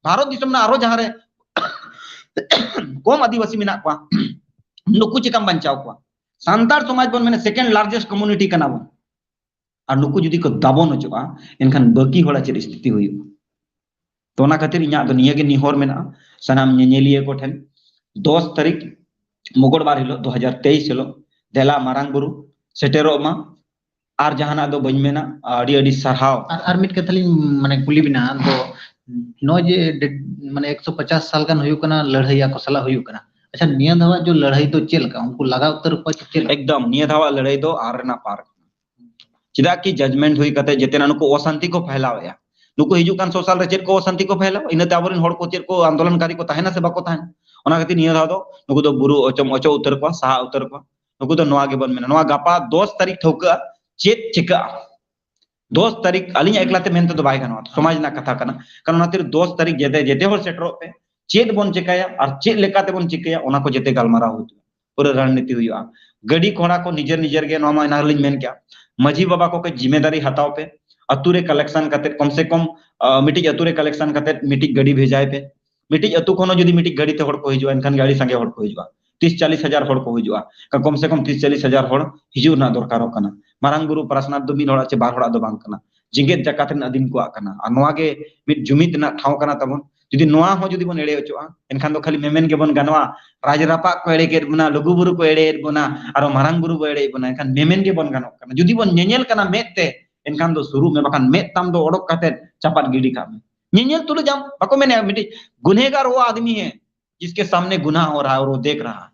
ᱵᱷᱟᱨᱚᱛ ᱫᱤᱥᱚᱢ ᱨᱮᱱᱟᱜ ᱟᱨᱚ ᱡᱟᱦᱟᱸ ᱨᱮ ᱠᱚᱢ ᱟᱹᱫᱤᱵᱟᱹᱥᱤ ᱢᱮᱱᱟᱜ ᱠᱚᱣᱟ, ᱱᱩᱠᱩ ᱪᱤᱠᱟᱢ ᱵᱟᱧᱪᱟᱣ ᱠᱚᱣᱟ? ᱥᱟᱱᱛᱟᱲ ᱥᱚᱢᱟᱡᱽ ᱵᱚᱱ ᱢᱮᱱᱟ second largest community ᱠᱟᱱᱟ ᱵᱚᱱ, ᱟᱨ ᱱᱩᱠᱩ ᱡᱩᱫᱤ ᱠᱚ ᱫᱟᱵᱚᱱ ᱚᱪᱚᱜᱼᱟ, ᱮᱱᱠᱷᱟᱱ ᱵᱟᱹᱠᱤ ᱦᱚᱲᱟᱜ ᱪᱮᱫ ᱥᱛᱷᱤᱛᱤ ᱦᱩᱭᱩᱜᱼᱟ? ᱛᱚ, ᱚᱱᱟ ᱠᱷᱟᱹᱛᱤᱨ ᱤᱧᱟᱹᱜ ᱫᱚ ᱱᱤᱭᱟᱹ ᱜᱮ ᱱᱮᱦᱚᱨ ᱢᱮᱱᱟᱜᱼᱟ ᱥᱟᱱᱟᱢ ᱧᱮᱧᱮᱞᱤᱭᱟᱹ ᱠᱚ ᱴᱷᱮᱱ, ᱫᱚᱥ ᱛᱟᱹᱨᱤᱠᱷ ᱢᱚᱜᱚᱞᱵᱟᱨ ᱦᱤᱞᱳᱜ, ᱫᱩ ᱦᱟᱡᱟᱨ ᱛᱮᱭᱤᱥ ᱦᱤᱞᱳᱜ, ᱫᱮᱞᱟ ᱢᱟᱨᱟᱝ ᱵᱩᱨᱩ ᱥᱮᱴᱮᱨᱚᱜ ᱢᱟ᱾ ᱟᱨ ᱡᱟᱦᱟᱱᱟᱜ ᱫᱚ ᱵᱟᱹᱧ ᱢᱮᱱᱟ᱾ ᱟᱹᱰᱤ ᱟᱹᱰᱤ ᱥᱟᱨᱦᱟᱣ᱾ ᱟᱨ, ᱟᱨ ᱢᱤᱫ ᱠᱟᱛᱷᱟ ᱞᱤᱧ, ᱢᱟᱱᱮ, ᱠᱩᱞᱤ ᱵᱮᱱᱟ, ᱫᱚ ᱱᱚᱜᱼᱚᱭ ᱡᱮ ᱰᱮ-, ᱢᱟᱱᱮ, ᱮᱠᱥᱚ ᱯᱚᱪᱟᱥ ᱥᱟᱞ ᱜᱟᱱ ᱦᱩᱭᱩᱜ ᱠᱟᱱᱟ, ᱞᱟᱹᱲᱦᱟᱹᱭ ᱟᱠᱚ ᱥᱟᱞᱟᱜ ᱦᱩᱭᱩᱜ ᱠᱟᱱᱟ᱾ ᱟᱪᱪᱷᱟ, ᱱᱤᱭᱟᱹ ᱫᱷᱟᱣᱟᱜ ᱡᱚ ᱞᱟᱹᱲᱦᱟᱹᱭ ᱫᱚ ᱪᱮᱫ ᱞᱮᱠᱟ? ᱩᱱᱠᱩ ᱞᱟᱜᱟ ᱩᱛᱟᱹᱨ ᱠᱚᱣᱟ ᱪᱮ ᱪᱮᱫ ᱞᱮᱠᱟ? ᱮᱠᱫᱚᱢ, ᱱᱤᱭᱟᱹ ᱫᱷᱟᱣᱟᱜ ᱞᱟᱹᱲᱦᱟᱹᱭ ᱫᱚ ᱟᱨ ᱨᱮᱱᱟᱜ ᱯᱟᱨ ᱠᱟᱱᱟ᱾ ᱪᱮᱫᱟᱜ ᱠᱤ judgment ᱦᱩᱭ ᱠᱟᱛᱮ ᱡᱮᱛᱮᱱᱟᱜ ᱱᱩᱠᱩ ᱚᱥᱟᱱᱛᱤ ᱠᱚ ᱯᱷᱮᱞᱟᱣᱮᱫᱼᱟ᱾ ᱱᱩᱠᱩ ᱦᱤᱡᱩᱜ ᱠᱟᱱ ᱥᱚ ᱥᱟᱞ ᱨᱮ ᱪᱮᱫ ᱠᱚ ᱚᱥᱟᱱᱛᱤ ᱠᱚ ᱯᱷᱮᱞᱟᱣᱟ? ᱤᱱᱟᱹᱛᱮ ᱟᱵᱚᱨᱮᱱ ᱦᱚᱲ ᱠᱚ ᱪᱮᱫ ᱠᱚ ᱟᱱᱫᱳᱞᱚᱱᱠᱟᱨᱤ ᱠᱚ ᱛᱟᱦᱮᱱᱟ ᱥᱮ ᱵᱟᱠᱚ ᱛᱟᱦᱮᱱᱟ? ᱚᱱᱟ ᱠᱷᱟᱹᱛᱤᱨ ᱱᱤᱭᱟᱹ ᱫᱷᱟᱣ ᱫᱚ ᱱᱩᱠᱩ ᱫᱚ ᱵᱩᱨᱩ ᱚᱪᱚᱢ ᱚᱪᱚ ᱩᱛᱟᱹᱨ ᱠᱚᱣᱟ, ᱥᱟᱦᱟ ᱩᱛᱟᱹᱨ ᱠᱚᱣᱟ᱾ ᱱᱩᱠᱩ ᱫᱚ ᱱᱚᱣᱟ ᱜᱮᱵᱚᱱ ᱢᱮᱱᱟ, ᱱᱚᱣᱟ ᱜᱟᱯᱟ ᱫᱚᱥ ᱛᱟᱹᱨᱤᱠᱷ ᱴᱷᱟᱹᱣᱠᱟᱹᱜᱼᱟ ᱪᱮᱫ ᱪᱤᱠᱟᱹᱜᱼᱟ᱾ ᱫᱚᱥ ᱛᱟᱹᱨᱤᱠᱷ ᱟᱹᱞᱤᱧᱟᱜ ᱮᱠᱞᱟ ᱛᱮ ᱢᱮᱱ ᱛᱮᱫᱚ ᱵᱟᱭ ᱜᱟᱱᱚᱜᱼᱟ, ᱥᱚᱢᱟᱡᱽ ᱨᱮᱱᱟᱜ ᱠᱟᱛᱷᱟ ᱠᱟᱱᱟ᱾ ᱠᱟᱨᱚᱱ ᱚᱱᱟ ᱠᱷᱟᱹᱛᱤᱨ ᱫᱚᱥ ᱛᱟᱹᱨᱤᱠᱷ ᱡᱮᱛᱮ, ᱡᱮᱛᱮ ᱦᱚᱲ ᱥᱮᱴᱮᱨᱚᱜ ᱯᱮ᱾ ᱪᱮᱫ ᱵᱚᱱ ᱪᱤᱠᱟᱹᱭᱟ ᱟᱨ ᱪᱮᱫ ᱞᱮᱠᱟ ᱛᱮᱵᱚᱱ ᱪᱤᱠᱟᱹᱭᱟ, ᱚᱱᱟ ᱠᱚ ᱡᱮᱛᱮ ᱜᱟᱞᱢᱟᱨᱟᱣ ᱦᱩᱭᱩᱜᱼᱟ, ᱯᱩᱨᱟᱹ ᱨᱚᱱᱱᱤᱛᱤ ᱦᱩᱭᱩᱜᱼᱟ᱾ ᱜᱟᱹᱰᱤ ᱜᱷᱚᱲᱟ ᱠᱚ ᱱᱤᱡᱮᱨ ᱱᱤᱡᱮᱨ ᱜᱮ, ᱱᱚᱣᱟ ᱢᱟ ᱮᱱᱟᱝ ᱨᱮᱞᱤᱧ ᱢᱮᱱ ᱠᱮᱜᱼᱟ, ᱢᱟᱹᱡᱷᱤ ᱵᱟᱵᱟ ᱠᱚ ᱠᱟᱹᱡ ᱡᱤᱢᱮᱫᱟᱨᱤ ᱦᱟᱛᱟᱣ ᱯᱮ᱾ ᱟᱹᱛᱩ ᱨᱮ collection ᱠᱟᱛᱮ, ᱠᱚᱢ ᱥᱮ ᱠᱚᱢ, ᱟ, ᱢᱤᱫᱴᱤᱡ ᱟᱹᱛᱩ ᱨᱮ collection ᱠᱟᱛᱮ ᱢᱤᱫᱴᱤᱡ ᱜᱟᱹᱰᱤ ᱵᱷᱮᱡᱟᱭ ᱯᱮ᱾ ᱢᱤᱫᱴᱤᱡ ᱟᱹᱛᱩ ᱠᱷᱚᱱ ᱦᱚᱸ ᱡᱩᱫᱤ ᱢᱤᱫᱴᱤᱡ ᱜᱟᱹᱰᱤ ᱛᱮ ᱦᱚᱲ ᱠᱚ ᱦᱤᱡᱩᱜᱼᱟ, ᱮᱱᱠᱷᱟᱱ ᱜᱮ ᱟᱹᱰᱤ ᱥᱟᱸᱜᱮ ᱦᱚᱲ ᱠᱚ ᱦᱤᱡᱩᱜᱼᱟ, ᱛᱤᱥ ᱪᱟᱞᱤᱥ ᱦᱟᱡᱟᱨ ᱦᱚᱲ ᱠᱚ ᱦᱤᱡᱩᱜᱼᱟ᱾ ᱠᱚᱢ ᱥᱮ ᱠᱚᱢ ᱛᱤᱥ ᱪᱟᱞᱤᱥ ᱦᱟᱡᱟᱨ ᱦᱚᱲ ᱦᱤᱡᱩᱜ ᱨᱮᱱᱟᱜ ᱫᱚᱨᱠᱟᱨᱚᱜ ᱠᱟᱱᱟ᱾ ᱢᱟᱨᱟᱝ ᱵᱩᱨᱩ ᱯᱟᱨᱟᱥᱱᱟᱛᱷ ᱫᱚ ᱢᱤᱫ ᱦᱚᱲᱟᱜ ᱪᱮ ᱵᱟᱨ ᱦᱚᱲᱟᱜ ᱫᱚ ᱵᱟᱝ ᱠᱟᱱᱟ, ᱡᱮᱜᱮᱛ ᱡᱟᱠᱟᱛ ᱨᱮᱱ ᱟᱹᱫᱤᱢ ᱠᱚᱣᱟᱜ ᱠᱟᱱᱟ᱾ ᱟᱨ ᱱᱚᱣᱟ ᱜᱮ ᱢᱤᱫ ᱡᱩᱢᱤᱫ ᱨᱮᱱᱟᱜ ᱴᱷᱟᱶ ᱠᱟᱱᱟ ᱛᱟᱵᱚᱱ᱾ ᱡᱩᱫᱤ ᱱᱚᱣᱟ ᱦᱚᱸ ᱡᱩᱫᱤ ᱵᱚᱱ ᱮᱲᱮ ᱦᱚᱪᱚᱜᱼᱟ, ᱮᱱᱠᱷᱟᱱ ᱫᱚ ᱠᱷᱟᱹᱞᱤ ᱢᱮᱢᱮᱱ ᱜᱮᱵᱚᱱ ᱜᱟᱱᱚᱜᱼᱟ, ᱨᱟᱡᱽ ᱨᱟᱯᱟᱜ ᱠᱚ ᱮᱲᱮ ᱠᱮᱫ ᱵᱚᱱᱟ, ᱞᱩᱜᱩ ᱵᱩᱨᱩ ᱠᱚ ᱮᱲᱮᱭᱮᱫ ᱵᱚᱱᱟ, ᱟᱨᱚ ᱢᱟᱨᱟᱝ ᱵᱩᱨᱩ ᱠᱚ ᱮᱲᱮᱭᱮᱫ ᱵᱚᱱᱟ, ᱮᱱᱠᱷᱟᱱ ᱢᱮᱢᱮᱱ ᱜᱮᱵᱚᱱ ᱜᱟᱱᱚᱜ ᱠᱟᱱᱟ᱾ ᱡᱩᱫᱤ ᱵᱚᱱ ᱧᱮᱧᱮᱞ ᱠᱟᱱᱟ ᱢᱮᱫ ᱛᱮ, ᱮᱱᱠᱷᱟᱱ ᱫᱚ ᱥᱩᱨᱩᱜ ᱢᱮ, ᱵᱟᱠᱷᱟᱱ ᱢᱮᱫ ᱛᱟᱢ ᱫᱚ ᱚᱰᱚᱠ ᱠᱟᱛᱮ ᱪᱟᱯᱟᱫ ᱜᱤᱰᱤ ᱠᱟᱜ ᱢᱮ᱾ ᱧᱮᱧᱮᱞ ᱛᱩᱞᱩᱡ ᱟᱢ, ᱵᱟᱠᱚ ᱢᱮᱱᱟ ᱢᱤᱫᱴᱤᱡ ᱜᱩᱱᱦᱮᱜᱟᱨ ᱣᱳ ᱟᱫᱢᱤ ᱦᱮ ᱡᱤᱥᱠᱮ ᱥᱟᱢᱱᱮ ᱜᱩᱱᱟᱦ ᱦᱳ ᱨᱟᱦᱟ ᱦᱮ ᱟᱨ ᱣᱳ ᱫᱮᱠᱷ ᱨᱟᱦᱟ ᱦᱮ᱾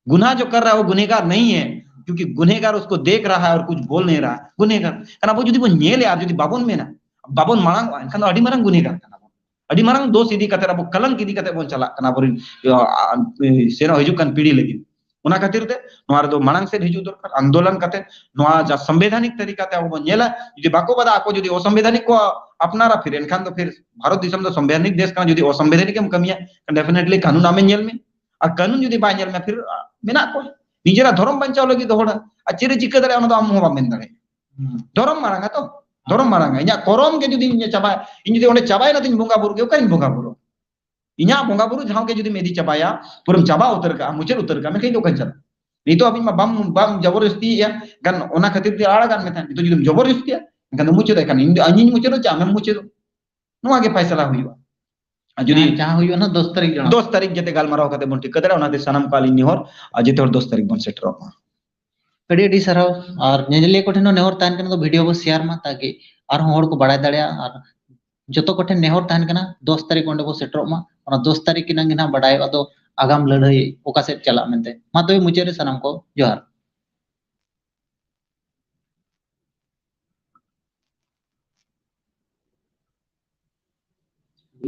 ᱜᱩᱱᱟᱦ ᱡᱳ ᱠᱟᱨ ᱨᱟᱦᱟ ᱦᱮ ᱣᱳ ᱜᱩᱱᱦᱮᱜᱟᱨ ᱱᱟᱦᱤ ᱦᱮ, ᱠᱭᱩᱸᱠᱤ ᱜᱩᱱᱦᱮᱜᱟᱨ ᱩᱥᱠᱳ ᱫᱮᱠᱷ ᱨᱟᱦᱟ ᱦᱮ ᱟᱨ ᱠᱩᱪᱷ ᱵᱳᱞ ᱱᱟᱦᱤ ᱨᱟᱦᱟ, ᱜᱩᱱᱦᱮᱜᱟᱨ ᱠᱟᱱᱟ ᱵᱚ᱾ ᱡᱩᱫᱤ ᱵᱚᱱ ᱧᱮᱞᱮᱜᱼᱟ ᱟᱨ ᱡᱩᱫᱤ ᱵᱟᱵᱚᱱ ᱢᱮᱱᱟ, ᱵᱟᱵᱚᱱ ᱢᱟᱲᱟᱝᱚᱜᱼᱟ, ᱮᱱᱠᱷᱟᱱ ᱫᱚ ᱟᱹᱰᱤ ᱢᱟᱨᱟᱝ ᱜᱩᱱᱦᱮᱜᱟᱨ ᱠᱟᱱᱟ ᱵᱚᱱ᱾ ᱟᱹᱰᱤ ᱢᱟᱨᱟᱝ ᱫᱳᱥ ᱤᱫᱤ ᱠᱟᱛᱮ, ᱟᱵᱚ ᱠᱚᱞᱚᱝᱠ ᱤᱫᱤ ᱠᱟᱛᱮ ᱵᱚᱱ ᱪᱟᱞᱟᱜ ᱠᱟᱱᱟ, ᱟᱵᱚᱨᱮᱱ, ᱤᱭᱟᱹ, ᱟ, ᱥᱮᱱᱚᱜ ᱦᱤᱡᱩᱜ ᱠᱟᱱ ᱯᱤᱲᱦᱤ ᱞᱟᱹᱜᱤᱫ᱾ ᱚᱱᱟ ᱠᱷᱟᱹᱛᱤᱨ ᱛᱮ ᱱᱚᱣᱟ ᱨᱮᱫᱚ ᱢᱟᱲᱟᱝ ᱥᱮᱫ ᱦᱤᱡᱩᱜ ᱫᱚᱨᱠᱟᱨ, ᱟᱱᱫᱳᱞᱚᱱ ᱠᱟᱛᱮ ᱱᱚᱣᱟ ᱡᱟ ᱥᱚᱝᱵᱤᱫᱷᱟᱱᱤᱠ ᱛᱟᱹᱨᱤᱠᱟ ᱛᱮ ᱟᱵᱚ ᱵᱚᱱ ᱧᱮᱞᱟ, ᱡᱩᱫᱤ ᱵᱟᱠᱚ ᱵᱟᱫᱟ, ᱟᱠᱚ ᱡᱩᱫᱤ ᱚᱥᱚᱝᱵᱤᱫᱷᱟᱱᱤᱠ ᱠᱚ ᱟᱯᱱᱟᱨᱟ, ᱯᱷᱤᱨ ᱮᱱᱠᱷᱟᱱ ᱫᱚ ᱯᱷᱤᱨ ᱵᱷᱟᱨᱚᱛ ᱫᱤᱥᱚᱢ ᱫᱚ ᱥᱚᱝᱵᱤᱫᱷᱟᱱᱤᱠ ᱫᱮᱥ ᱠᱟᱱᱟ, ᱡᱩᱫᱤ ᱚᱥᱚᱝᱵᱤᱫᱷᱟᱱᱤᱠ ᱮᱢ ᱠᱟᱹᱢᱤᱭᱟ, definitely ᱠᱟᱹᱱᱩᱱ ᱟᱢᱮ ᱧᱮᱞ ᱢᱮ, ᱟᱨ ᱠᱟᱹᱱᱩᱱ ᱡᱩᱫᱤ ᱵᱟᱭ ᱧᱮᱞ ᱢᱮ, ᱯᱷᱤᱨ, ᱟ, ᱢᱮᱱᱟᱜ ᱠᱚᱣᱟ᱾ ᱱᱤᱡᱮᱨᱟᱜ ᱫᱷᱚᱨᱚᱢ ᱵᱟᱧᱪᱟᱣ ᱞᱟᱹᱜᱤᱫ ᱫᱚ ᱦᱚᱲ, ᱟᱨ ᱪᱮᱫ ᱮ ᱪᱤᱠᱟᱹ ᱫᱟᱲᱮᱭᱟᱜᱼᱟ, ᱚᱱᱟ ᱫᱚ ᱟᱢ ᱦᱚᱸ ᱵᱟᱢ ᱢᱮᱱ ᱫᱟᱲᱮᱭᱟᱜᱼᱟ᱾ ᱦᱩᱸ᱾ ᱫᱷᱚᱨᱚᱢ ᱢᱟᱨᱟᱝᱟ ᱛᱚ, ᱫᱷᱚᱨᱚᱢ ᱢᱟᱨᱟᱝᱟ᱾ ᱤᱧᱟᱹᱜ ᱠᱚᱨᱚᱢ ᱜᱮ ᱡᱩᱫᱤ ᱤᱧ ᱪᱟᱵᱟᱭᱟ, ᱤᱧ ᱡᱩᱫᱤ ᱚᱸᱰᱮ ᱪᱟᱵᱟᱭᱮᱱᱟ ᱛᱤᱧ ᱵᱚᱸᱜᱟ ᱵᱩᱨᱩ ᱜᱮ, ᱚᱠᱟᱨᱤᱧ ᱵᱚᱸᱜᱟ ᱵᱩᱨᱩ? ᱤᱧᱟᱹᱜ ᱵᱚᱸᱜᱟ ᱵᱩᱨᱩ ᱡᱟᱦᱟᱸ ᱜᱮ ᱡᱩᱫᱤᱢ ᱤᱫᱤ ᱪᱟᱵᱟᱭᱟ, ᱯᱩᱨᱟᱹᱢ ᱪᱟᱵᱟ ᱩᱛᱟᱹᱨ ᱠᱟᱜᱼᱟ, ᱢᱩᱪᱟᱹᱫ ᱩᱛᱟᱹᱨ ᱠᱟᱜᱼᱟ, ᱢᱮᱱᱠᱷᱟᱱ ᱤᱧ ᱫᱚ ᱚᱠᱟᱧ ᱪᱟᱞᱟᱜᱼᱟ? ᱱᱤᱛᱚᱜ ᱦᱟᱹᱵᱤᱡ ᱢᱟ ᱵᱟᱢ, ᱵᱟᱢ ᱡᱚᱵᱚᱨ ᱡᱚᱥᱛᱤᱭᱮᱫᱼᱟ, ᱜᱟᱱ, ᱚᱱᱟ ᱠᱷᱟᱹᱛᱤᱨ ᱛᱮ ᱟᱲᱟᱜᱟᱱ ᱢᱮ ᱛᱟᱦᱮᱸᱫ᱾ ᱱᱤᱛᱚᱜ ᱡᱩᱫᱤᱢ ᱡᱚᱵᱚᱨ ᱡᱚᱥᱛᱤᱭᱟ, ᱮᱱᱠᱷᱟᱱ ᱫᱚ ᱢᱩᱪᱟᱹᱫ, ᱮᱱᱠᱷᱟᱱ ᱤᱧ ᱫᱚ, ᱤᱧᱤᱧ ᱢᱩᱪᱟᱹᱫᱚᱜ ᱪᱮ ᱟᱢᱮᱢ ᱢᱩᱪᱟᱹᱫᱚᱜ? ᱱᱚᱣᱟ ᱜᱮ ᱯᱷᱟᱭᱥᱟᱞᱟ ᱦᱩᱭᱩᱜᱼᱟ᱾ ᱟᱨ ᱡᱩᱫᱤ ᱡᱟᱦᱟᱸ, ᱡᱟᱦᱟᱸ ᱦᱩᱭᱩᱜᱼᱟ ᱱᱟᱜ ᱫᱚᱥ ᱛᱟᱹᱨᱤᱠᱷ ᱡᱟᱱᱟᱢ᱾ ᱫᱚᱥ ᱛᱟᱹᱨᱤᱠᱷ ᱡᱟᱛᱮ ᱜᱟᱞᱢᱟᱨᱟᱣ ᱠᱟᱛᱮ ᱵᱚᱱ ᱴᱷᱤᱠᱟᱹ ᱫᱟᱲᱮᱭᱟᱜᱼᱟ, ᱚᱱᱟᱛᱮ ᱥᱟᱱᱟᱢ ᱠᱚ ᱟᱹᱞᱤᱧ ᱱᱮᱦᱚᱨ, ᱟᱨ ᱡᱚᱛᱚ ᱦᱚᱲ ᱫᱚᱥ ᱛᱟᱹᱨᱤᱠᱷ ᱵᱚᱱ ᱥᱮᱴᱮᱨᱚᱜ ᱢᱟ᱾ ᱟᱹᱰᱤ ᱟᱹᱰᱤ ᱥᱟᱨᱦᱟᱣ᱾ ᱟᱨ ᱧᱮᱧᱮᱞᱤᱭᱟᱹ ᱠᱚᱴᱷᱮᱱ ᱦᱚᱸ ᱱᱮᱦᱚᱨ ᱛᱟᱦᱮᱱ ᱠᱟᱱᱟ, ᱫᱚ ᱵᱷᱤᱰᱤᱭᱳ ᱵᱚ ᱥᱮᱭᱟᱨ ᱢᱟ, ᱛᱟᱠᱤ ᱟᱨᱦᱚᱸ ᱦᱚᱲ ᱠᱚ ᱵᱟᱲᱟᱭ ᱫᱟᱲᱮᱭᱟᱜᱼᱟ᱾ ᱟᱨ ᱡᱚᱛᱚ ᱠᱚᱴᱷᱮᱱ ᱱᱮᱦᱚᱨ ᱛᱟᱦᱮᱱ ᱠᱟᱱᱟ, ᱫᱚᱥ ᱛᱟᱹᱨᱤᱠᱷ ᱚᱸᱰᱮ ᱵᱚ ᱥᱮᱴᱮᱨᱚᱜ ᱢᱟ᱾ ᱚᱱᱟ ᱫᱚᱥ ᱛᱟᱹᱨᱤᱠᱷ ᱮᱱᱟᱝ ᱜᱮ ᱱᱟᱦᱟᱜ ᱵᱟᱲᱟᱭᱚᱜᱼᱟ ᱫᱚ ᱟᱜᱟᱢ ᱞᱟᱹᱲᱦᱟᱹᱭ ᱚᱠᱟ ᱥᱮᱫ ᱪᱟᱞᱟᱜᱼᱟ ᱢᱮᱱᱛᱮ᱾ ᱢᱟ ᱛᱚᱵᱮ ᱢᱩᱪᱟᱹᱫ ᱨᱮ ᱥᱟᱱᱟᱢ ᱠᱚ ᱡᱚᱦᱟᱨ᱾